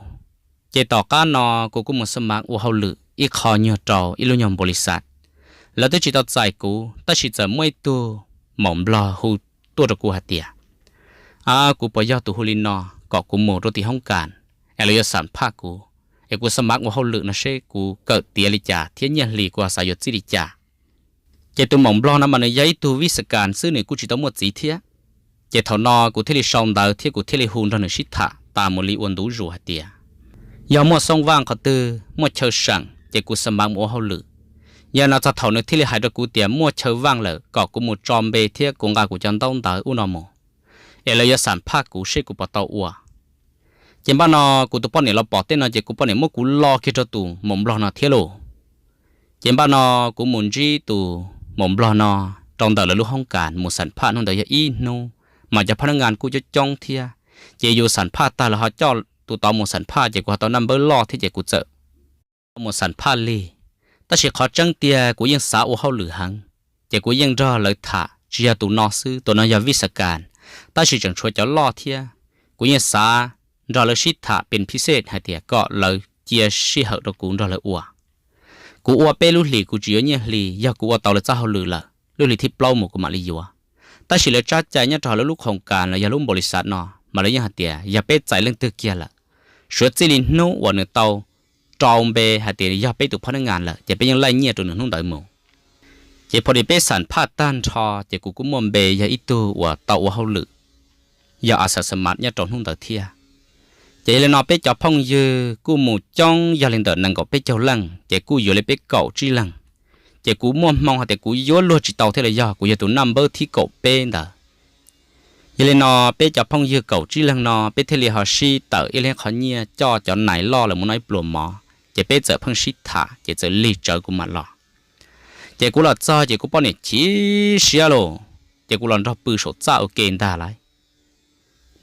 Ces tom qab no kuv kuj mus xab mav ua hauj lwm ib qho nyuag rau ib lub nyuag npaum li xav, lawv twb tsis tau txais kuv tab sis txawm muaj ib tug maum nplog hu tuaj rau kuv hais tias, a, kuv puas yog tus hu li no, kom kuv mus rau tim hoob kas es lawv yuav xam phaj kuv, es kuv xab mav ua hauj lwm no seb kuv kawm tiav li cas thiab nyiaj hlis kuv xav yuav txij li cas. Ces tus maum nplog no mas nws yog ib tug vij xas kas xwb, nws kuj tsis tau muaj txiv thiab. Ces thaum no kuv thiaj li sau ntawv thiab kuv thiaj li hu nrog nws sib tham tas mus li ua ntu zus hais tias, yog muaj xoo vaj qhov twg muaj chaw seem ces kuv xab mav mus ua hauj lwm. Yog no txog thaum nws thiaj li hais rau kuv tias muaj chaw vaj lawm kom kuv mus tso npe thiab kuv nqa kuv cov ntaub ntawv ub no mus, es lawv yuav xam phaj kuv seb kuv puas tau ua. Ces npaj no kuv tus poj niam los pom tej no ces kuv poj niam muab kuv lo kiag rau tus maum nplog no thiab lauj. Ces npaj no kuv mus ntsib tus maum nplog no rau ntawm lawv lub hoob kas mus xam phaj hnub ntawd yog ib hnub, mas cov phab nab ngas kuj coob coob thiab. Ces yus xam phaj tag lawv ho coj tus tod mus xam phaj ces kuv ho tau naj npawb loj thiab ces kuv txawm mus xam phaj lig. Tab sis qhov tseeb tiag kuv yeej xav ua hauj lwm heev, ces kuv yeej nrog lawv tham tsis yog tus no xwb, tus no yog vij xas kas, tab sis tseem tshuav cov loj thiab. Kuv yeej xav nrog lawv sib tham pes phij xej hais tias kom lawv cia sij hawm rau kuv nrog lawv ua. Kuv ua peb lub hlis kuv tsis yuav nyiaj hli, yog kuv ua tau lawv txoj hauj lwm lawm lub hlis thib plaub mus kuv mam li yuav. Tab sis lawv tsab cai nyob rau hauv lawv lub khoos kas los yog lub npaum li xav no mas lawv yeej hais tias yog peb txais leej twg kiag lawm, suav txij li hnub uas nws tau rau npe hais tias yog peb tus phab nab ngas lawm ces peb yeej laij nyiaj rau nws hnub ntawd mus. Ces pho li peb xam phaj tag nrho ces kuv kuj muaj npe yog ib tug uas tau ua hauj lwm, yog a xas xas mas nyob rau hnub ntawd thiab. Ces yog li no peb cov phooj ywg kuj mus coob yog li ntawm nees nkaum peb caug leej ces kuj yuav li peb kaum tsib leeg. Ces kuv muaj hmoo hais tias kuv yuav luag tsis tau thiab los yog kuv yog tus naj npawb thib kaum peb ntawd. Yog li no peb cov phooj ywg kaum tsib leeg no peb thiaj li ho sib tawm ib leeg qhov nyiaj coj cov nais loj lawm mus noj ib pluas mov ces peb txawm pheej sib tham ces txawm lig tsawv kuv mam los. Ces kuv los txog ces kuv poj niam chim siab lauj, ces kuv los nrog pw saum txaj ua ke ntag lauj.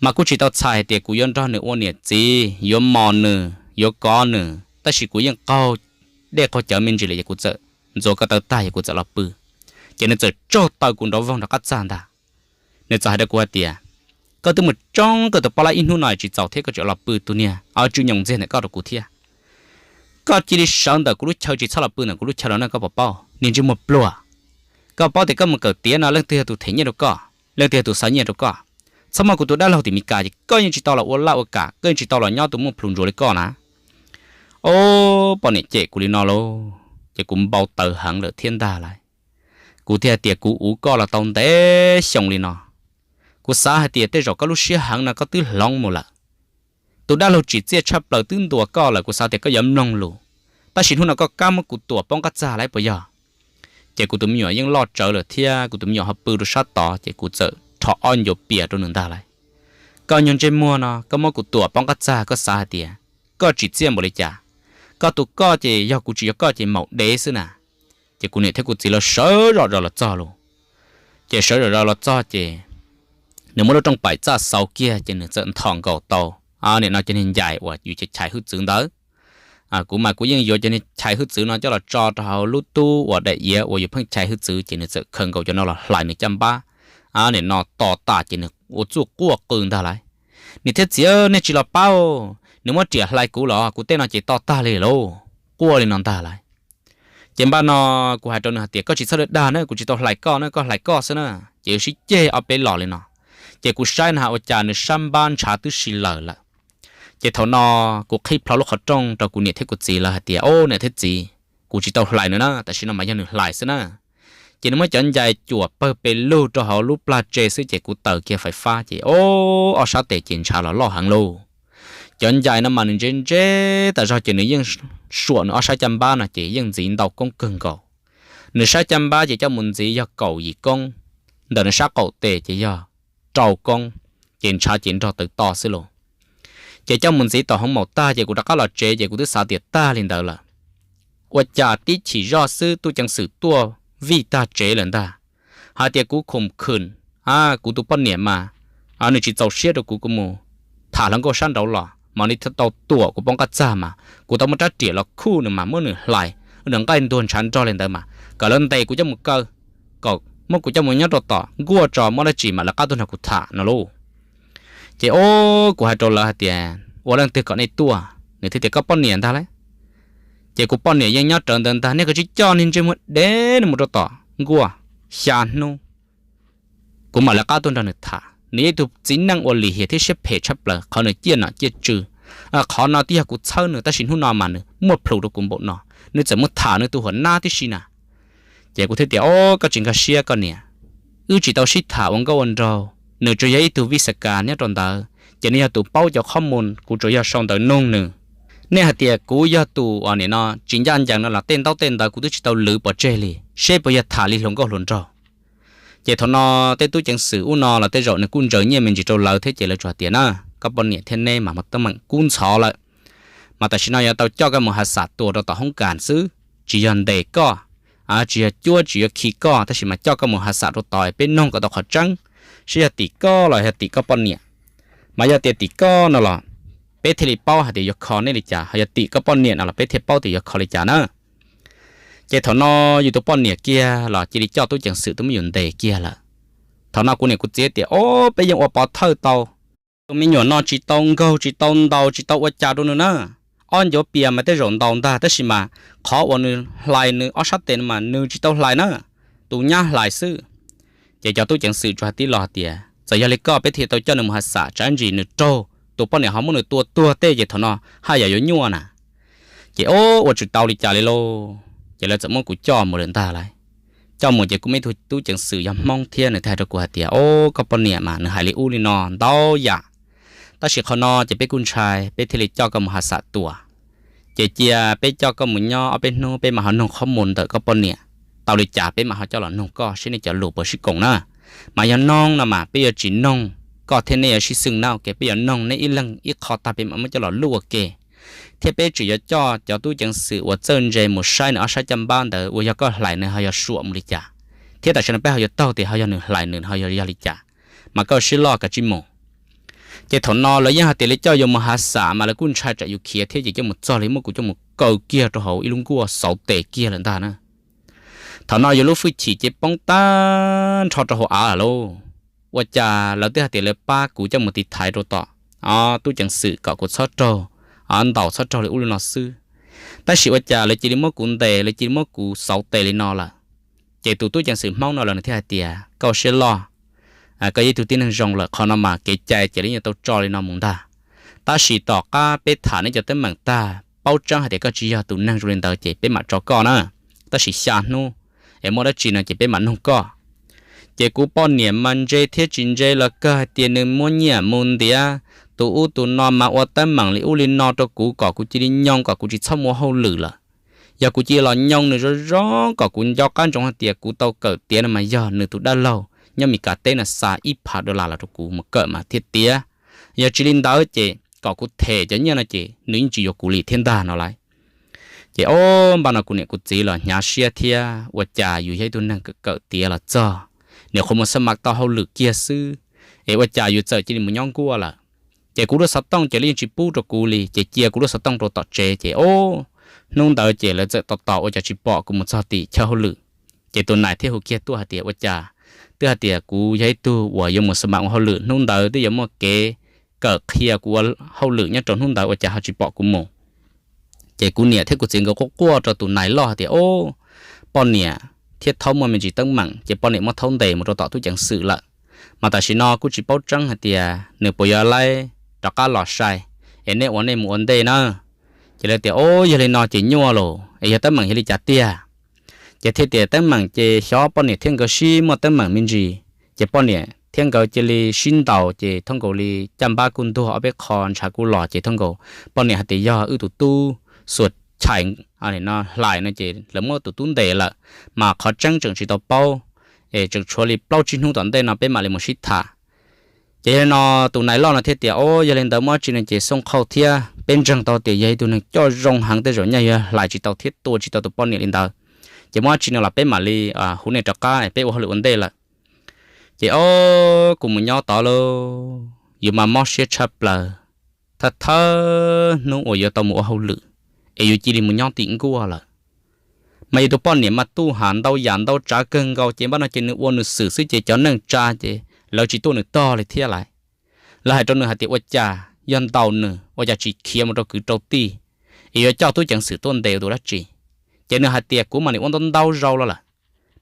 Mas kuj tsis tau txhais hais tias kuv yuav nrog nws ua niam txiv, yuav mos nws, yuav kov nws, tab sis kuv yeej qaug dej qaug cawv me ntsis lawm ces kuv txawm ntxuav ko taw tag ces kuv txawm los pw. Ces nws txawm tsaug taw kuv nrov voog rov qab txag ntag. Nws txawm hais rau kuv hais tias, koj twb mus tsoob koj tus poj laib ib hnub no tsis txaus thiab koj tseem los pw, tus niag tsw nyoos ntxiag ntawm koj rau kuv thiab. Koj cia li sawv ntawm kuv lub chaw, tsis txhob los pw ntawm kuv lub chaw los na, koj puas paub, niag ntsej muag pluag. Koj paub tias koj mus kawm tiav no leej twg yog tus them nyiaj rau koj, leej twg yog tus xa nyiaj rau koj? Txhob muaj kuv tus dab laug tim Meskas ces koj yeej tsis tau los ua laj ua kam, koj yeej tsis tau los nyob tus muaj plhus ntsuav li koj na. Ob, poj niam cem kuv li no lauj, ces kuv npau taws heev lawm thiab ntag lauj. Kuv thiaj tias kuv uv koj los tau ntev xyoo li no, kuv xav hais tias tej zaum koj lub siab heev no koj twb hloov mus lawm. Tus dab laug tsim txiaj tshaj plaws twb ntuas koj lawm, kuv xav tias koj yuav mloog lus, tab sis hnub no koj kam muab kuv tuam poob qab txag lawm puas yog? Ces kuv tus me nyuam yeej loj tsawv lawm thiab kuv tus me nyuam ho pw rau sab tod, ces kuv txawm rho ob ncuav pias rau nws ntag lauj. Koj nyuag ntsej muag no, koj muab kuv tuam poob qab txag, koj xav hais tias koj tsim txiaj npaum li cas? Koj tus koj ces yog kuv tsis yog koj ces maum dev xwb na. Ces kuv niam thiab kuv txiv lawv sawv zom zaws los txog lauj. Ces sawv zom zaws los txog ces nws muab lub rooj paim txaj xauv kiag ces nws txawm nthos nkaus tau, nim no cov niag ncaim uas yus chais hwj txwv ntawd. Kuv mas kuv yeej yuav cov niag chais hwj txwv no coj los tso rau hauv lub tub uas daim iav uas yus pheej chais hwj txwv, ces nws txawm khaws nkaus cov no los hlais nws caj npab, nim no to tas ces nws ua txuj quaj qw ntag lauj. Niam thiab txiv, nej tsis los pab, nws muab riam hlais kuv los kuv tej no ces to tag li lauj, quaj li no ntag lauj. Ces npaj no kuv hais rau nws hais tias koj tsis txhob dag na, kuv tsis tau hlais koj na, koj hlais koj xwb na. Ces wb sib ceg ob peb los li no, ces kuv saib na has ua cas nws sab npab ntshav twb si lawm lawm. Ces thaum no kuv qhib plho lub qhov rooj rau kuv niam thiab kuv txiv lawv hais tias, o niam thiab txiv, kuv tsis tau hlais nws na, tam sim no mas yog nws hlais xwb na. Ces nws muab cov ncais cuam pawg pes lug rau hauv lub plag tse xwb ces kuv taws kiag fais fab ces o, ob sab tes ces ntshav los loj heev lauj. Cov ncais no mas nws ntse ntse tas zog ces nws yeej suam nws ob sab caj npab no ces yeej ntxiv ntau koob kawg nkaus. Nws sab caj npab ces coj mus ntxiv yog kaum yim koob, ntawm nws sab qaum tes ces yog rau koob, ces ntshav ces nrog tawv to xwb lauj. Ces coj mus ntxiv tom hoob maum tag ces kuv rov qab los tsev ces kuv twb xav tias tag li ntawd lawm. Ua cas tib chim zoj xwb tub ceev xwm tuaj vij tag tsev lawm ntag, hais tias kuv khoom khwm, kuv tus poj niam mas nws tsis txaus siab rau kuv, kuv mus tham hluas nkauj sab nraud los mas nws tau tuam kuv poob qab txag mas kuv tau muab rab riam los khuj nws mas muab nws hlais, nws nqaij ntuag ntshav nrog li ntawd mas kom lawv ntes kuv coj mus kaw, kom muab kuv coj mus nyob rau tom nkuaj tso, muaj dab tsi mas lawv qab tuaj nrog kuv tham no lauj. Ces o, kuv hais rau lawv hais tias ua leej twg kom nej tuaj, nws thiaj tias koj poj niam ntag lauj. Ces kuv poj niam yeej nyob rawv ntawd ntag, nej kav tsij coj niag ntsej muag dev no mus rau tom nkuaj xya hnub. Kuv mam li qab tuaj nrog nws tham. Nws yog ib tug txiv neej ua lim hiam thiab siab phem tshaj plaws, qhov nws ciaj nom ciaj tswv. Qhov no twb yog kuv txhawb nws tab sis hnub no mas nws muaj plhus rau kuv npaum no, nws txawm mus tham nws tus huam nab tib si na. Ces kuv thiaj tias o, koj tsis nkag siab koj niam, wb tsis tau sib tham ua nkauj ua nraug, nws tsuas yog ib tug vij xas kas nyob rau ntawd ces nws yog tus paub cov qhob mus, kuv tsuas yog sau ntawv nug nws. Nej hais tias kuv yog tus uas nim no tsis ncaj ncees no los tej ntaub tej ntawv kuv twb tsis tau lwv pov tseg li, seb puas yog tham li hluas nkauj hluas nraug. Ces thaum no tej tub ceev xwm ub no los tej zaum nws kuj ntsaws nyiaj me ntsis rau lawv thiab ces lawv tsuas hais tias na, koj poj niam thiab neb mas teeb meem kub ntxhov lawm, mas tam sim no yuav tau coj koj mus ha xam tua rau tom hoob kas xwb, tsis yog ntes koj, tsis yog cuab tsis yuav khi koj, tab sis mas coj koj mus ha xam rau tod peb noog kom tau qhov tseeb, seb yog tim koj los yog tim koj poj niam. Mas yog tias tim koj no los peb thiaj li paub hais tias yuav kho nej li cas, ho yog tim koj poj niam no los peb thiaj paub tias yuav kho li cas na. Ces thaum no yus tus poj niam kiag los cia li coj tub ceev xwm tuaj muab yus ntes kiag lawm. Thaum no kuv niam kuv txiv tias o, peb yeej ua pov thawj tau, tus me nyuam no tsis tau nkaug tsis tau ntaus tsis tau ua cas rau nws na. Ob ncuav pias mas tej zaum ntaus ntag tab sis mas qhov uas nws hlais nws ob sab tes no mas nws tsis tau hlais na, tus nyab hlais xwb. Ces cov tub ceev xwm tsuas hais tib los hais tias txawm yog li koj peb thiaj tau coj nws mus ha xam, tsam ntsis nws raug tus poj niam ho muab nws tua tuag tej ces thaum no haj yam yuav nyuaj na. Ces o, ua tsis tau li cas li lauj, ces lawv txawm muab kuv coj mus lawm ntag lauj. Coj mus ces kuj muaj ib tug tub ceev xwm yog Hmoob thiab nws thiaj hais rau kuv hais tias o, koj poj niam mas nws hais li ub li no ntau yam, tab sis qhov no ces peb kuj ntshai peb thiaj li coj koj mus ha xam tua. Ces cia peb coj koj mus nyob ob peb hnub peb mam ho noog qhob mus ntawm koj poj niam tau li cas peb mam ho coj los noog koj seb nej cov lus puas sib koom na. Mas yog noog no mas peb yuav tsis noog koj thiab nej yuav sib xwm na, ua ke peb yuav noog nej ib leeg ib qho tag peb mam muab coj los luj ua ke. Thiab peb tseem yuav coj cov tub ceev xwm uas txawj ntse mus saib nws ob sab caj npab ntawd uas yog koj hlais nws ho yog suam mus li cas, thiab tam sim no peb ho yuav taug tias ho yog nws hlais nws ho yog li cas, mas koj sib loj kav tsij mus. Ces thaum no lawv yeej hais tias li coj yuav mus ha xam mas lawv kuj ntshai tsam yus khiav thiab ces coj mus txog li muab kuv coj mus kaw kiag rau hauv ib lub nkuaj xauv tes kiag lawm ntag na. Thaum no yus lub hwj chim ces poob tag nrho rau hauv av lawm lauj. Ua cas lawv twb hais tias lawv pab kuv coj mus tiv thaiv rau tom tub ceev xwm kom kuv txhob raug ntaus txhob raug li ub li no xwb, tab sis ua cas lawv cia li muab kuv ntes lawv cia li muab kuv xauv tes li no lawm. Ces tus tub ceev xwm Hmoob no los nws thiaj hais tias koj sib loj, koj yog ib tug tib neeg zoo lawm, qhov no mas kev cai ces lawv yeej tau tso li no mus ntag. Tab sis tom qab peb tham nej cov teeb meem tag paub tseeb hais tias koj tsis yog tus neeg zoo li ntawd ces peb mam tso koj na, tab sis xya hnub es muaj dab tsi no ces peb mam noog koj. Ces kuv poj niam mas ntse thiab tsis ntse los kawg hais tias nws muab nyiaj mus ntiav tus ub tus no mas ua teeb meem li ub li no rau kuv kom kuv cia li nyoo kom kuv tsis txhob mus ua hauj lwm lawm. Yog kuv cia li los nyoo nws zoo zoo kom kuv nco qab ntsoov hais tias kuv tau kawm tiav no mas yog nws tus dab laug nyob Mes Kas teb no xa ib phav dollar los rau kuv mus kawm mas thiaj tiav. Yog tsis li ntawd ces kom kuv them cov nyiaj no ces nws yeej tsis yuav kuv li thiab ntag no lauj. Ces o, npaj no kuv niam kuv txiv los hnyav siab thiab, ua cas yus yog ib tug neeg kawm kawm tiav los txog, niam qhuav mus xab mas tau hauj lwm kiag xwb, es ua cas yus txawm cia li mus nyob nkuaj lawm. Ces kuv lub xov tooj ces lawv yeej tsis pub rau kuv li, ces cia kuv lub xov tooj rau tom tsev ces o, hnub ntawd ces lawv txawm tos tos ua cas tsis pom kuv mus txog tim chaw hauj lwm. Ces tus nais thiaj hu kiag tuaj hais tias ua cas twb hais tias kuv yog ib tug uas yuav mus xab mas ua hauj lwm, hnub ntawd twb yuav muaj kev kawm qhia kuv ua hauj lwm nyob rau hnub ntawd ua cas ho tsis pom kuv mus. Ces kuv niam thiab kuv txiv nkawd quaj quaj rau tus nais loj hais tias o, poj niam thiab thaub muaj me ntsis teeb meem ces poj niam muab thaub ntes mus rau tom tub ceev xwm lawm, mas tam sim no kuj tsis paub tseeb hais tias nws puas yuav laib rov qab los sai, es nej ua nej mus ua ntej na. Ces lawv tias o, yog li no ces nyuaj los es yog teeb meem yog li cas tiag? Ces thiaj tias teeb meem ces xyov poj niam thiab nkawd sib muaj teeb meem me ntsis, ces poj niam thiab nkawd cia li sib ntaus ces thaj nkaus li caj npab kuj ntuag ob peb qho ntshav kuj los ces thaj nkaus poj niam hais tias yog wb tus tub xuas chais no hlais no ces lawv muab tus tub ntes lawm, mas qhov tseeb tseem tsis tau paub, es tseem tshuav li plaub tsib hnub tom ntej no peb mam li mus sib tham. Ces yog li no tus nais loj no thiaj tias o, yog li ntawd muaj dab tsi no ces xooj qhauj thiab, peb ntseeg tau tias yog ib tug neeg coj zoo heev tej zaum nyaj yuav hlais tsis tau thiab tua tsis tau tus poj niam li ntawd. Ces muaj dab tsi no los peb mam li hu nej rov qab peb ua hauj lwm ua ntej lawm. Ces o, kuv mus nyob tod lauj, yus mas mob siab tshaj plaws, thawj thawj hnub uas yuav tau mus ua hauj lwm es yus cia li mus nyob tim nkuaj lawm. Mas yus tus poj niam mas tuj ham ntau yam ntau tsav kawg nkaus ces npaj no ces nws ua nws xwm xwb ces cov neej tsa ces lawv tsis tuaj nws tog li thiab lawm. Lawv hais rau nws hais tias ua cas yog ntaus nws ua cas tsis khiav mus rau kwv rau tij, es yuav coj tub ceev xwm tuaj ntes ua tus dab tsi. Ces nws hais tias kuv mas nim ua ntau ntau zaus los lawm,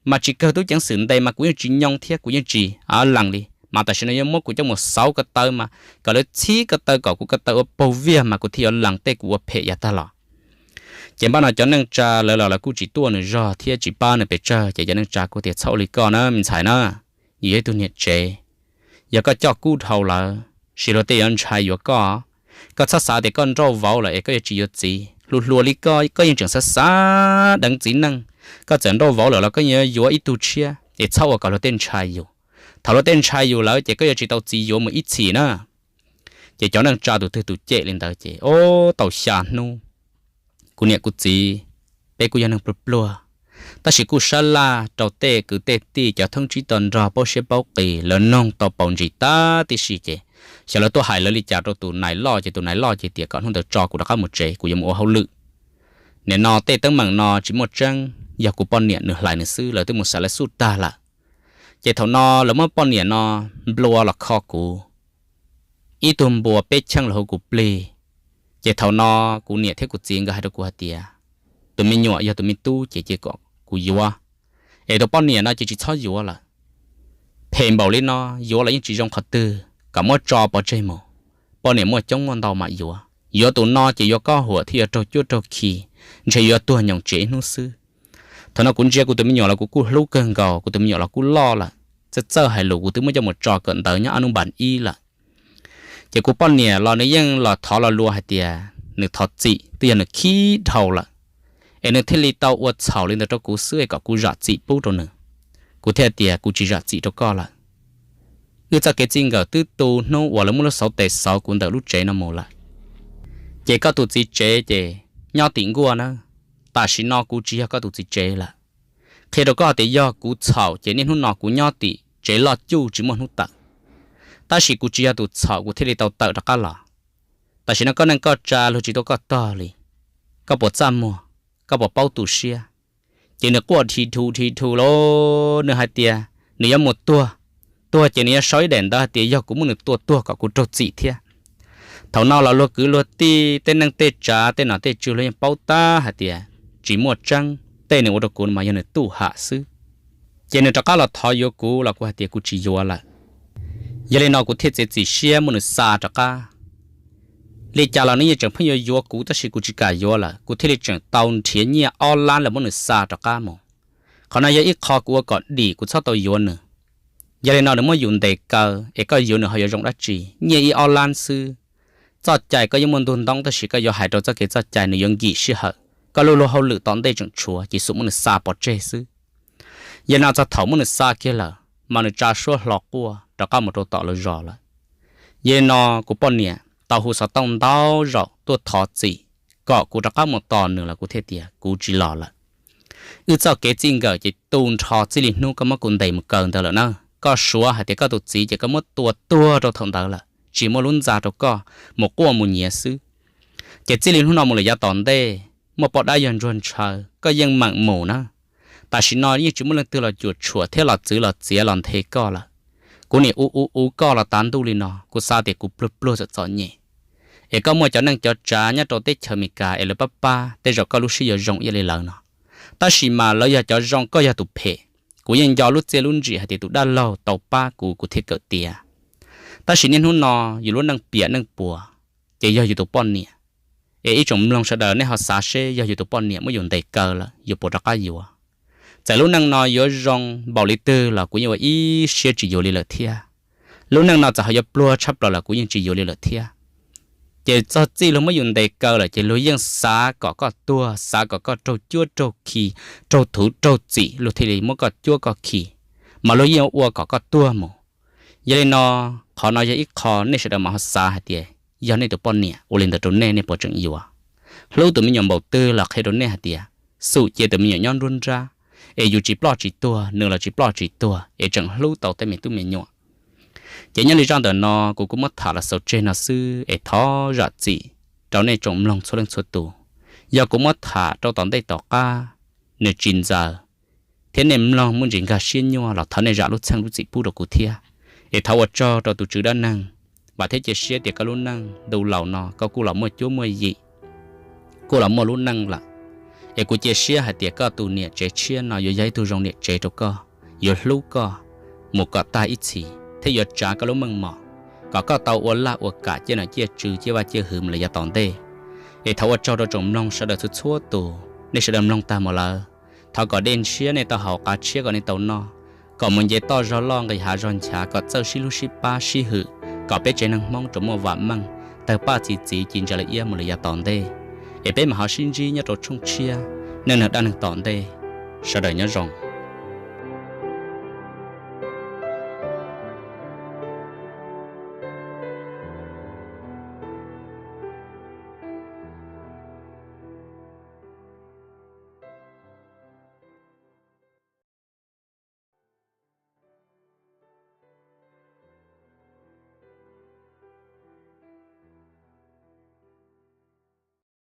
mas tsis kawg tub ceev xwm ntes mas kuv yeej tsis nyoo thiab kuv yeej tsis lees li, mas tam sim no yuav muab kuv coj mus xauv ko taw mas kom lawv txhib ko taw kom kuv ko taw ua paug viag mas kuv thiaj yuav lees tej kuv ua phem yav tag los. Ces npaj no cov neej tsa lawv los lawv kuj tsis tuaj nws zog thiab tsis pab nws pes tsawg ces cov neej tsa kuj tias txhob ua li koj na me ntxhais na, yus yog ib tug niam tsev, yog koj coj kub dhau lawm sis luag tej yuav ntshai yuav koj. Koj txhob xav tias koj nrauj vauv lawm es koj yuav tsis yuav txiv, hluas hluas li koj koj yeej tseem xav xav deev txiv neej, koj txawm nrauj vauv lawm los koj yeej yuav ib tug tshiab es txhob ua kom luag tej ntshai yus. Thaum luag tej ntshai yus lawm ces koj yuav tsis tau txiv yuav mus ib txhis na. Ces cov neej tsa tus twg tus cem li ntawd ces o, tau xya hnub kuv niam kuv txiv peb kuj yog neeg pluag pluag, tab sis kuj sab laj rau tej kwv tej tij cov thoob tsib to nrog paub siab paub qis lawv noog tau paus ntsis tab tib si ces xyov lawv tuaj hais lawv li cas rau tus nais loj ces tus nais loj ces tias kom hnub ntawd tso kuv rov qab mus tsev kuv yuav mus ua hauj lwm. Nim no tej teeb meem no tsis muaj tseeb, yog kuv poj niam nws hlais nws xwb, lawv twb mus xav lawv xub tag lawm. Ces thaum no lawv muab poj niam no nplua los kho kuv, ib tug npua peb cheej los hu kuv plig. Ces thaum no kuv niam thiab kuv txiv nkawd hais rau kuv hais tias tus me nyuam yog tus me tub ces cia kom kuv yuav, es tus poj niam no ces tsis txhob yuav lawm. Phem npaum li no yuav los yeej tsis zoo qhov twg, kom muab tso pov tseg mus. Poj niam muaj coob muaj ntau mam yuav, yuav tus no ces yuav kob huam thiab yuav raug cuab raug khi, ntshe yuav tuag nyoos tsev ib hnub xwb. Thaum no kuv ntsia kuv tus me nyuam los kuv kuj hlub kawg nkaus, kuv tus me nyuam los kuj loj lawm, txawj txawj hais lus, kuv twb muab coj mus tso kawm ntawv nyob ob hnub npam ib lawm. Ces kuv poj niam los nws yeej los thov los lus hais tias nws thov txim, twb yog nws khib dhau lawm, es nws thiaj li tau ua txhaum li ntawd rau kuv xwb es kom kuv zam txim pub rau nws. Kuv thiaj tias kuv tsis zam txim rau koj lawm. Wb txoj kev txij nkawm twb tu hnub uas lawv muab lub xauv tes xauv kuv ntawm lub tsev no mus lawm. Ces koj tus txiv tsev ces nyob tim nkuaj na, tam sim no kuv tsis yog koj tus txiv tsev lawm. Qhia rau koj tias yog kuv txhaum ces niaj hnub no kuv nyob tim tsev loj cuj tsis muaj hnub tawm. Tab sis kuv tsis yog tus txhaum kuv thiaj li tau tawm rov qab los. Tam sim no koj neej koj tsa luag tsis tuaj koj tog li, koj puas txaj muag, koj puas paub tu siab? Ces nws quaj dhi dhu dhi dhu lauj, nws hais tias nws yuav mus tuag, tuag ces nws yuav sau ib daim ntawv hais tias yog kuv muab nws tua tuag kom kuv raug txim thiab. Thaum no los luag kwv luag tij tej neej tej tsav tej nom tej tswv luag yeej paub tab hais tias tsis muaj tseeb, tej nws ua rau kuv mas yog nws tuj ham xwb. Ces nws rov qab los thov yuav kuv los kuv hais tias kuv tsis yuav lawm. Yog li no kuv thiaj txiav txim siab muab nws xa rov qab. Li cas los nws yeej tseem pheej yuav yuav kuv tab sis kuv tsis kam yuav lawm, kuv thiaj li tseem tau nrhiav nyiaj ob lab los muab nws xa rov qab mus. Qhov no yog ib qho kuv ua kom dim kuv txhob tau yuav nws. Yog li no nws muab yus ntes kaw es koj yuav nws ho yuav zoo dab tsi? Nyiaj ib ob lab xwb, Txoj cai koj yeej muaj ntug ntoob tab sis koj yuav hais rau txoj kev txoj cai nws yuav nkim sij hawm, koj lub luag hauj lwm tom ntej tseem tshuav ces xub muab nws xa pov tseg xwb. Yog li no txog thaum muab nws xa kiag lawm mas nws tsa suab hlo quaj rov qab mus rau tom lawv zos lawm. Yog li no kuv poj niam tau hu xov tooj ntau zaus tuaj thov txim kom kuv rov qab mus tos nws los kuv thiaj tias kuv tsis los lawm. Wb txoj kev txij nkawm ces tu nrho txij li hnub koj muab kuv ntes mus kaw ntawd lawm na. Koj suav hais tias koj tus txiv ces koj muab tua tuag rau thaum ntawd lawm, tsis muaj lub ntxa rau koj mus quaj mus nyiav xwb. Ces txij li hnub no mus lawm yav tom ntej, muaj poj dab yog ntsuag ntshaw koj yeej meem mus na. Tam sim no yeej tsis muaj leej twg los cuam tshuam thiab los txwv los txiav los nthe koj lawm. Kuv niam ua ua ua koj los tav ntuj li no, kuv xav tias kuv pluag pluag txom txom nyem. Es koj muaj cov neej cov tsav nyob rau teb chaws Amelikas es lawv pab pab, tej zaum koj lub siab yuav zoo ib li lawv no. Tab sis mas lawv yog cov zoo, koj yog tus phem. Kuv yeej nco lub txiaj lub ntsim hais tias tus dab laug tau pab kuv, kuv thiaj kawm tiav. Tab sis niaj hnub no yus lub neej piam neej puas, ces yog yus tus poj niam. Es ib tsoom mloog sawv daws nej ho xav seb yog yus tus poj niam muab yus ntes kaw lawm yus puas rov qab yuav? Txawm lub neej no yuav zoo npaum li twg los kuv yeej ua ib siab tsis yuav li lawm thiab. Lub neej no txawm ho yuav pluag tshaj plaws los kuv yeej tsis yuav li lawm thiab. Ces txog txij luag muab yus ntes kaw lawm ces luag yeej xav kom koj tuag, xav kom koj raug cuab raug khi, raug thuv raug txim luag thiaj li muab koj cuab koj khi, mas luag yeej ua kom koj tuag mus. Yog li no, qhov no yog ib qho nej sawv daws mam ho xav hais tias yog nej tus poj niam ua li ntawd rau nej, nej puas tseem yuav? Hlub tus me nyuam npaum twg los qhia rau nej hais tias xum cia tus me nyuam nyob nruab nrab, es yus tsis ploj tsis tuag, nws los tsis ploj tsis tuag, es tseem hlub tau tej me tub me nyuam. Ces nyob li zaj ntawm no kuv kuj muab tham los xaus tseg no xwb es thov zam txim rau nej tsoom mloog txhua leej txhua tus. Yog kuv muab tham rau tom ntej tom qab nws tsis ntxaws thiab nej mloog muaj ntsis nkag siab nyuaj los thov nej zam lub txim lub txim pub rau kuv thiab. Es thov ua tsaug rau tus tswv dab neeg, vam thiab cia siab tias koj lub neej ntu laus no koj kuj los muaj cuab muaj yim, kuj los muaj lub neej lawm. Es kuv cia siab hais tias koj tus niam tsev tshiab no yuav yog ib tug zoo niam tsev rau koj, yuav hlub koj mus kom tag ib txhis thiab yuav tsav koj lub meej mom kom koj tau ua laj ua kam ciaj nom ciaj tswv ciaj vaj ciaj hwv mus lawm yav tom ntej. Es thov ua tsaug rau tsoom mloog sawv daws txhua txhua tus, nej sawv daws mloog tag mus lawm, thov kom dej ntshiab nej tau haus, qav tshiab kom nej tau noj, kom mus nce toj zog loj nqis hav zog nchav kom txawj sib hlub sib pab sib hwm, kom peb tsev neeg Hmoob tsuas muaj vam meej, tawg paj txi txiv ci ntsa li iab mus lawm yav tom ntej. Es peb mam ho sib ntsib nyob rau tshooj tshiab neej neeg dab neeg tom ntej. Sawv daws nyob zoo.